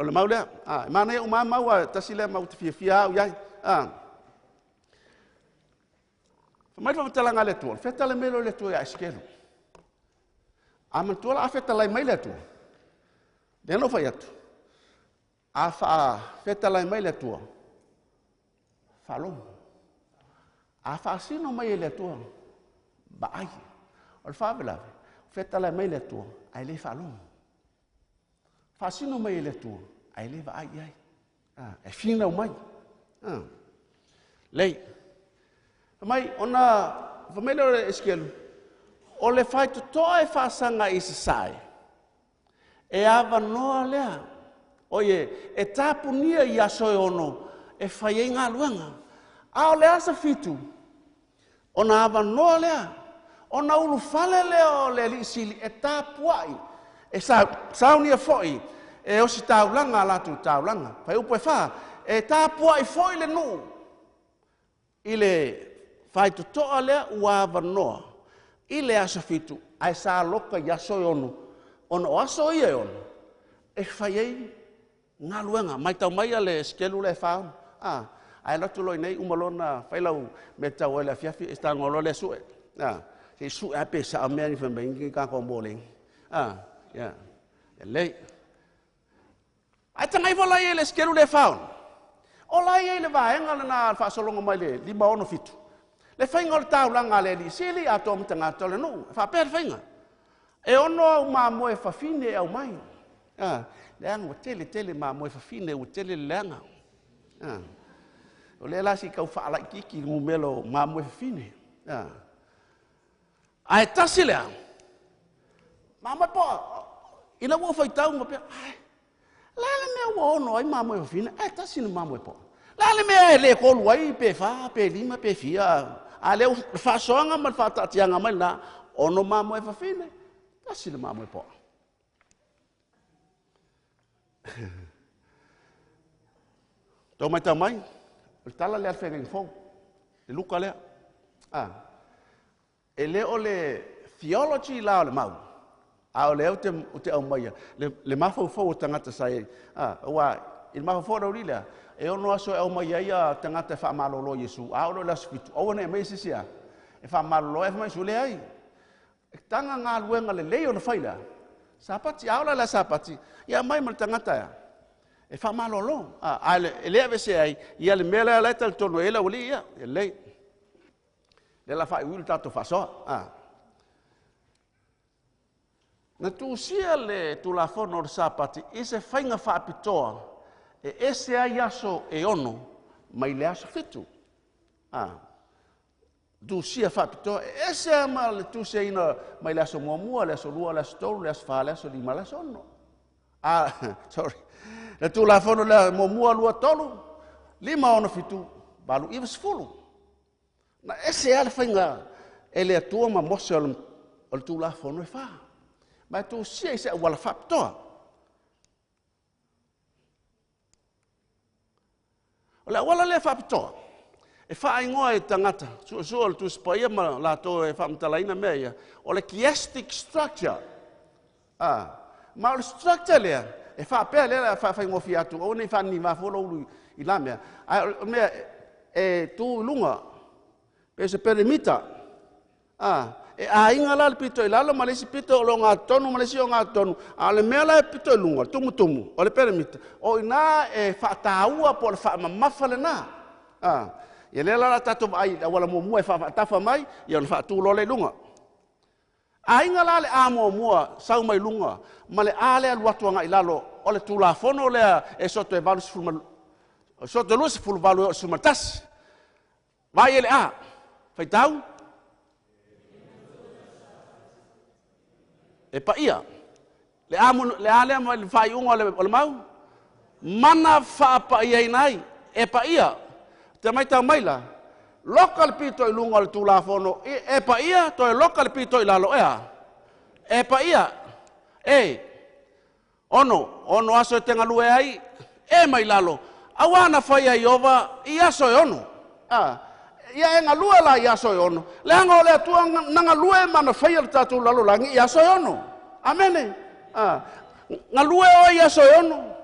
le mau lea. A, e manaia uma mau a tasi lea mau te fiafia au i ai. A, fai mai le faamatalaga a le Atua, fetalai mai le Atua ia Esikielu. A manatua la a fetalai mai le Atua, lea na ou fai atu, a faafetalai mai le Atua, faalogo. A faasino mai e le Atua, vaai. O le faalavelave, fetalai mai le Atua, ae le faalogo. Faasino mai e le Atua, ae le vaai i ai. E finau mai. Lei. Mai, ona, fai mai lea o le Esikielu, o le faitotoa e faasaga i sasae, e avanoa lea, oie, e tapunia i aso e 6 e fai ai galuega. A o le aso 7, ona avanoa lea, ona ulufale lea o le alii sili e tapuai, e saunia foi, e osi taulaga a latou taulaga. Fai upu e 4, e tapuai foi le nuu i le faitotoa lea ua avanoa i le aso 7, ae sa loka i aso e 6, ona o aso ia e 6, e fai ai galuega. Mai tau mai a le Esikielu lea e 4. Ae alu atu loa i nei, uma lona fai lau mea tau ai le afiafi, e tago loa lea sue. Se i sue a pe sao mea ni fai mai ni kākou mō le. Ia, lelei. Ae tagai fo la ia i le Esikielu lea e 4. O la ia i le vaega lena le faasologa mai le 5, 6, 7. Le faiga o le taulaga a le alii sili atoa ma tagata o le nuu. E faapea le faiga. E 6 au mamoe fafine e aumai. Leaga ua tele tele mamoe fafine, ua tele le leaga. O lea la si kau faalaititi numera o mamoe fafine. Ae tasi lea, mamoe poa, ina ua faitau ma pea, ai, la le mea ua 6 ai mamoe fafine, ae tasi le mamoe poa. La le mea e le 3 ai, pe 4, pe 5, pe fia. A lea le faasoaga ma le faataatiaga mai lena, 6 mamoe fafine, tasi le mamoe poa. Tau mai tau mai, o le tala lea a le feagaiga fou, le Luka lea. E le o le theology la o le mau, a o lea o te aumaia, le mafaufau o tagata sa i ai. Ua, i le mafaufau o le auli lea, e 6 aso e aumaia ai a tagata e faamalolo Iesu, a o le aso 7, aua ne i aumai se isi a, e faamalolo ai, fai mai Iesu, leai. E taga galuega lelei ona fai lea, Sapati, a ola le Sapati, ia mai ma le tagata ea. E faamalolo. A e le aveesea ai, ia le mea lea la e talitonu ai le aualii ia. E lelei. Lea la faaiuiu le tatou faasoa. Na tusia le Tulafono o le Sapati i se faiga faapitoa e ese ai aso e 6 mai le aso 7. Tusia faapitoa, e ese lava ma le tusiaina mai le aso 1, le aso 2, le aso 3, le aso 4, le aso 5, le aso 6. Sorry. Le Tulafono lea 1, 2, 3, 5, 6, 7, 8, 9, 10. Na ese lava le faiga e le Atua ma Mose o le Tulafono e 4. Ma e tusia i se auala faapitoa. O le auala lea faapitoa, e faaingoa e tagata, suesue o le Tusi Paia ma latou e faamatalaina mea ia, o le chiastic structure. Ma o le structure lea, e faapea lea faafaigofie atu, aua ne i faaniniva fua lou ulu i la mea. Ae o le mea e tu i luga, pe se perimita. E aiga la le pito i lalo ma le isi pito o le ogatotonu ma le isi ogatotonu. A o le mea la e pito i luga, le tumutumu, o le perimita, o ina e faataua po o le faamamafa lena. Ia lea la tatou vaai i le auala muamua e faafaatafa mai, ia ona faatu loa lea i luga. Aiga la le A muamua sau mai luga, ma le A lea alu atu agai i lalo, o le Tulafono lea e soto e 88 e o le 11. Vai e le A, faitau, e paia. Le A lea mai le faaiuga o le mau, mana faapaiaina ai, e paia. Te mai tau mai la, loka le pito i luga o le Tulafono, e paia, toe loka le pito i lalo, ea. E paia, e, ono, ono aso e te galue ai, e mai lalo, aua na fai ai ova i aso e ono. Ia e galue la i aso e ono, leaga o le Atua na galue ma na faia le tatou lalolagi i aso e ono. Amene. Galue oe i aso e ono.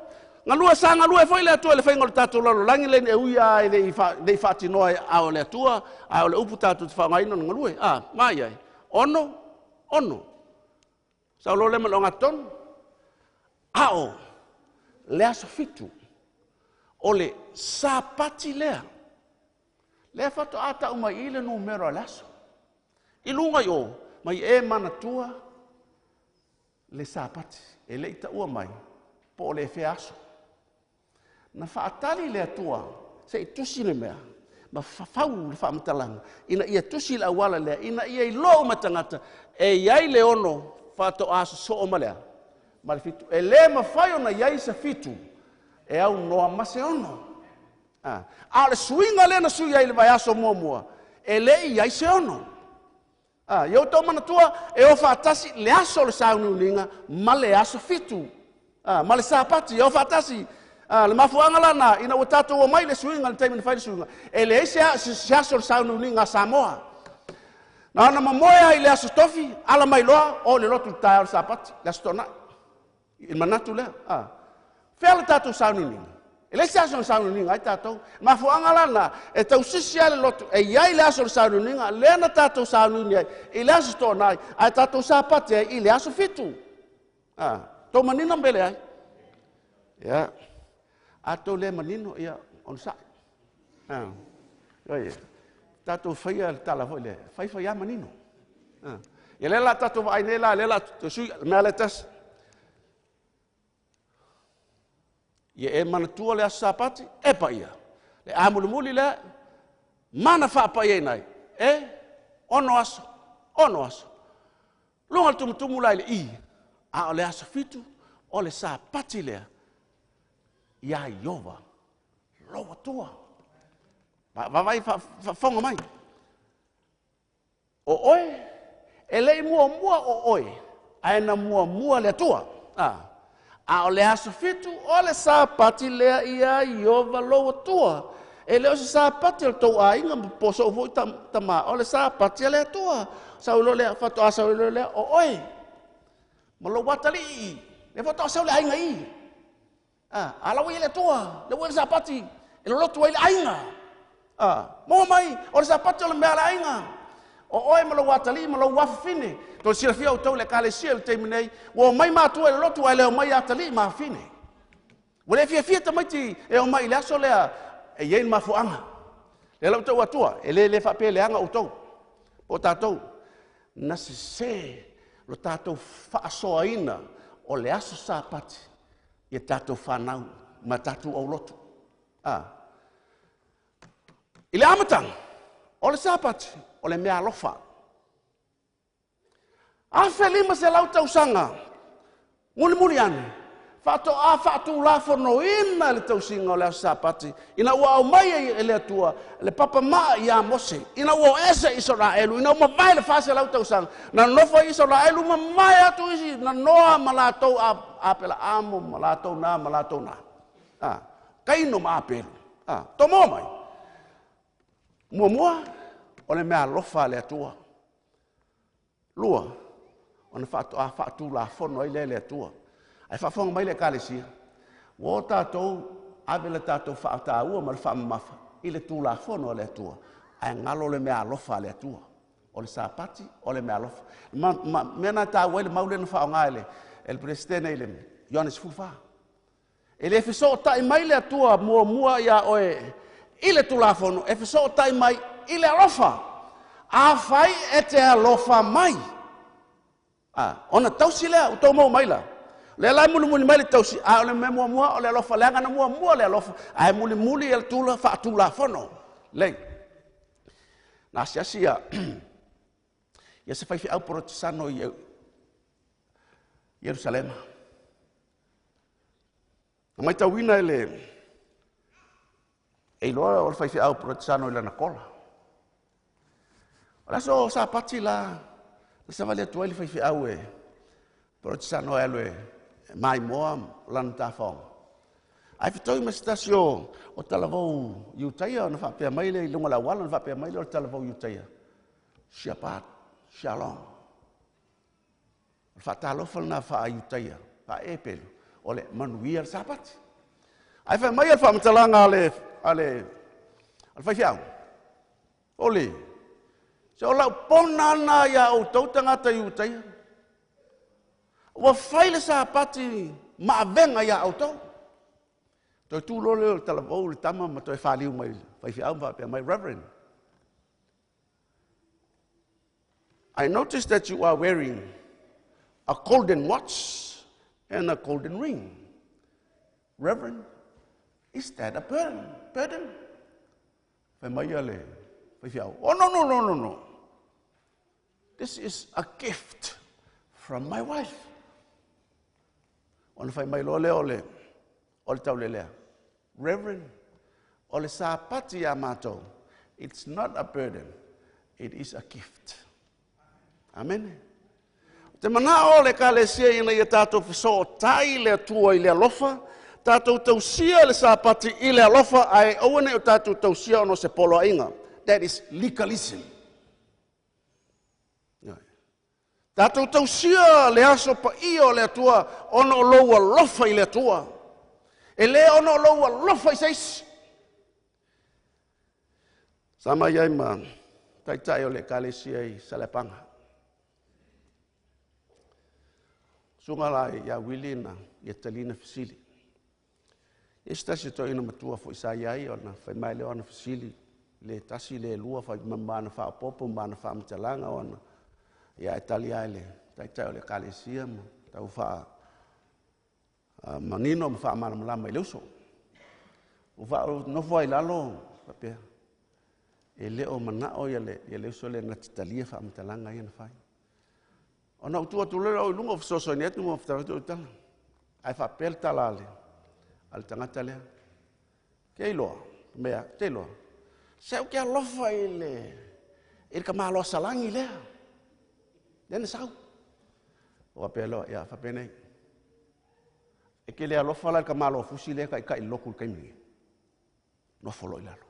Galue sa galue foi le Atua i le faiga o le tatou lalolagi le e ui a e le i faatinoa e ao le Atua, a o le upu tatou te faaaogaina ona galue. Mai ai. Ono, ono. Sa o lo le ma le ogatotonu. Ao, le aso 7, o le Sapati lea. Lea faatoa tau mai i le numero a le aso. I luga i o, mai e manatua le Sapati. E le i taua mai, po o le fea aso. Na faatali le Atua, se i tusi le mea, ma fafau le faamatalaga, ina ia tusi le auala lea, ina ia iloa uma tagata, e iai le ono faatoa sosoo ma lea, ma le 7. E le mafai ona iai se 7, e au noa ma se ono. A o le suiga lea na sui ai le vaiaso muamua, e le i ai se ono. Ia outou manatua, e o faatasi le aso o le sauniuniga ma le aso 7. Ma le Sapati, e o faatasi. Le mafuaaga lana, ina ua tatou o mai le suiga, le taimi na fai le suiga, e leai se aso o le sauniuniga a Samoa. Na ona mamoe ai le aso tofi, ala mai loa, o le lotu le taeao o le Sapati, le aso toonai. I le manatu lea. Fea le tatou sauniuniga? E leai se aso o le sauniuniga ai tatou. Mafuaaga lana, e tausisi ai le lotu, e iai le aso o le sauniuniga, lea na tatou sauniuni ai, i le aso toonai, ae tatou Sapati ai i le aso 7. Tou manino mbele ai. Ia. A tou le manino, ia, ona sa'i. Ia. Tatou faia le tala foi lea, fai fai a manino. Ia lea la tatou vaai nei la, lea la sui, mea le tasi. Ia e manatua le aso Sapati, e paia. Le a mulimuli lea, mana faapaia inai, e ono aso, ono aso. Luga le tumutumu la i le i, a o le aso 7, o le Sapati lea, ia Iova, lou Atua. Vavai faafofoga mai. O oe, e le i muamua o oe, ae na muamua le Atua. A o le aso 7, o le Sapati lea ia Iova lou Atua. E le o se Sapati o le tou aiga, ma po sou foi tamā, o le Sapati a le Atua. Sau loa lea, faatoa sau loa lea, o oe. Ma lou atalii, le faatoa sau le aiga i. A lau ia le Atua, le ua le Sapati, e lolotu ai le aiga. Maua mai, o le Sapati o le mea a le aiga. O oe ma lou atalii ma lou afafine. Toe silafia outou i le Ekalesia i le taimi nei, ua omai matua i le lotu ae le omai atalii ma afafine. Ua le fiafia tamaiti e omai i le aso lea e i ai le mafuaaga. Lea la ua tau atua, e le le faapea e leaga outou, po o tatou. Na sese lo tatou faasoaina o le aso Sapati i a tatou fanau ma tatou aulotu. A. I le amataga, o le Sapati, o le meaalofa. 1500 tausaga mulimuli ane, faatoa faatulafonoina le tausiga o le aso Sapati ina ua aumai ai e le Atua le papamaa ia Mose, ina ua o ese Isaraelu, ina ua mavae le 400 tausaga, na nonofo ai Isaraelu mamae atu isi, na Noa ma latou Apelaamo ma latou na ma latou na. A, Kaino ma Apelu. A, tomoa mai. Muamua, o le meaalofa a le Atua. Lua, ona faatoa faatulafono ai lea e le Atua. Ae faafofoga mai le Ekalesia, ua o tatou ave le tatou faataua ma le faamamafa i le Tulafono a le Atua, ae galo le meaalofa a le Atua. O le Sapati, o le meaalofa. Ma, ma, mea na taua ai le mau lea na faaaoga e le, e le Peresetene i le Ioane 14. E le fesootai mai le Atua muamua iā oe i le Tulafono, e fesootai mai i le alofa. Afai e te alofa mai, a, ona tausi lea, ua tou maua mai la. Lea la e mulimuli mai le tausi, a o le mea muamua o le alofa, leaga na muamua le alofa, ae mulimuli e le tula faatulafono. Lei. Na asiasi ia, ia se faifeau porotesano i Ierusalema. Na matauina e le e iloa o le faifeau Porotesano i lana kola. O le aso Sapati la, na savali atu ai le faifeau e Porotesano e alu e maimoa lana tafaoga. Ae fetoi ma se tasi o, o talavou Iutaia ona faapea mai lea i luga o le auala, ona faapea mai lea o le talavou Iutaia, Shabbat Shalom. O le faatalofa lena faa-Iutaia, faa-Epelu, o le manuia le Sapati. Ae fai mai le faamatalaga a le, a le, a le faifeau, ole, se o lau pona lena iā outou tagata Iutaia. Ua fai le Sapati ma avega iā outou. Toe tu loa lea o le talavou le tama ma toe faliu mai le faifeau ma faapea mai, Reverend, I notice that you are wearing a golden watch and a golden ring. Reverend, is that a burden? Burden? Fai mai ia le faifeau. Oh, no, no, no, no, no. This is a gift from my wife. Ona fai mai loa lea o le, o le taulelea. Reverend, o le Sapati iā matou, it's not a burden, it is a gift. Amene. O te manao o le Ekalesia ina ia tatou fesootai le Atua i le alofa, tatou tausia le Sapati i le alofa, ae aua ne i o tatou tausia ona o se poloaiga. That is legalism. Tatou tausia le aso paia o le Atua ona o lou alofa i le Atua. E le ona o lou alofa i se isi. Sa mai ai ma taitai o le Ekalesia i Saleapaga. Susuga la ia Wili na ia taliina fesili. E se tasi o toeaina matua foi sa i ai ona fai mai lea o ana fesili, le tasi le lua, fai ma ana faaopoopo ma ana faamatalaga o ana, ia e tali lava e le taitai o le Ekalesia ma tau faa manino ma faamalamalama i le uso. Ua nofo ai lalo faapea, e le o manao ia le, ia le uso lea na te talia faamatalaga ia na fai. Ona ou tu atu loa lea i luga o fesoasoani atu ma fetau tala. Ae faapea le tala a le, a le tagata lea. Ke iloa, mea, te iloa. Se ou ke alofa i le, i le kamaloa salagi lea. Lea na sau. O faapea loa, ia, faapenei. E ke le alofa la i le kamaloa fusi lea taitai i le lotu i le taimi nei. Nofo loa i lalo.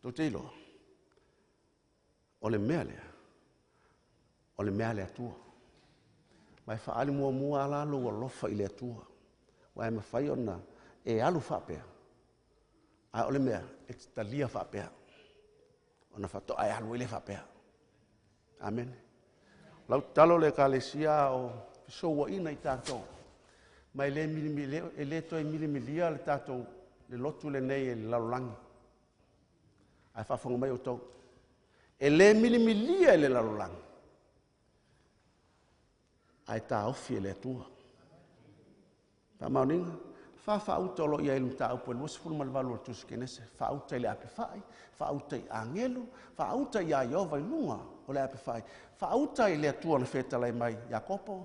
Tou te iloa, o le mea lea, o le mea a le Atua. Ma e faaali muamua lava la lou alofa i le Atua, aua e mafai ona e alu faapea. Ae o le mea, e te talia faapea, ona faatoa e alu ai lea faapea. Amene. Lau tatalo le Ekalesia o fesouaina i tatou, ma e le, e le toe milimilia le tatou le lotu lenei e le lalolagi. Ae faafofoga mai outou, e le milimilia e le lalolagi, ae taofi e le Atua. Faamaoniga, fafaauta o lo o i ai le mataupu e 28 o le Tusi Kenese, faauta i le apefai, faauta i agelu, faauta iā Ieova i luga o le apefai, faauta i le Atua na fetalai mai Iakopo,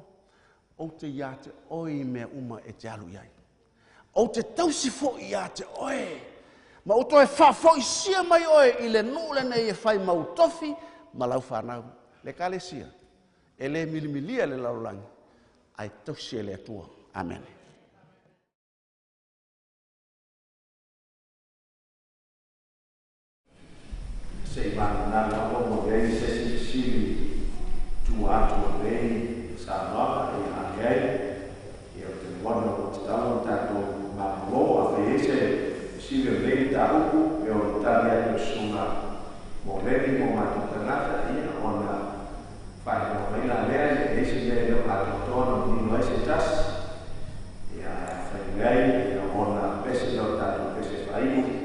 ou te iā te oe i mea uma e te alu i ai. Ou te tausi foi iā te oe, ma ou toe faafoisia mai oe i le nuu lenei e fai mau tofi ma lau whanau. Le Ekalesia, e le milimilia le lalolagi, ae tausi e le Atua. Amene. Se i mananana lava ua i ai se isi fesili i tua atu o lenei saunoaga, ia, a leai, ia, ou te lagona ua tatau ona tatou malolo. Afai e i ai se fesili o lenei mataupu e ono tali atu e le Susuga Moleni mo matou tagata, ia, ona faailoa mai la lea, e leai se mea e le o atoatoa ona manino ai se tasi. Ia, ae afai e leai, ia, ona pese lea o le tatou pese faaiu.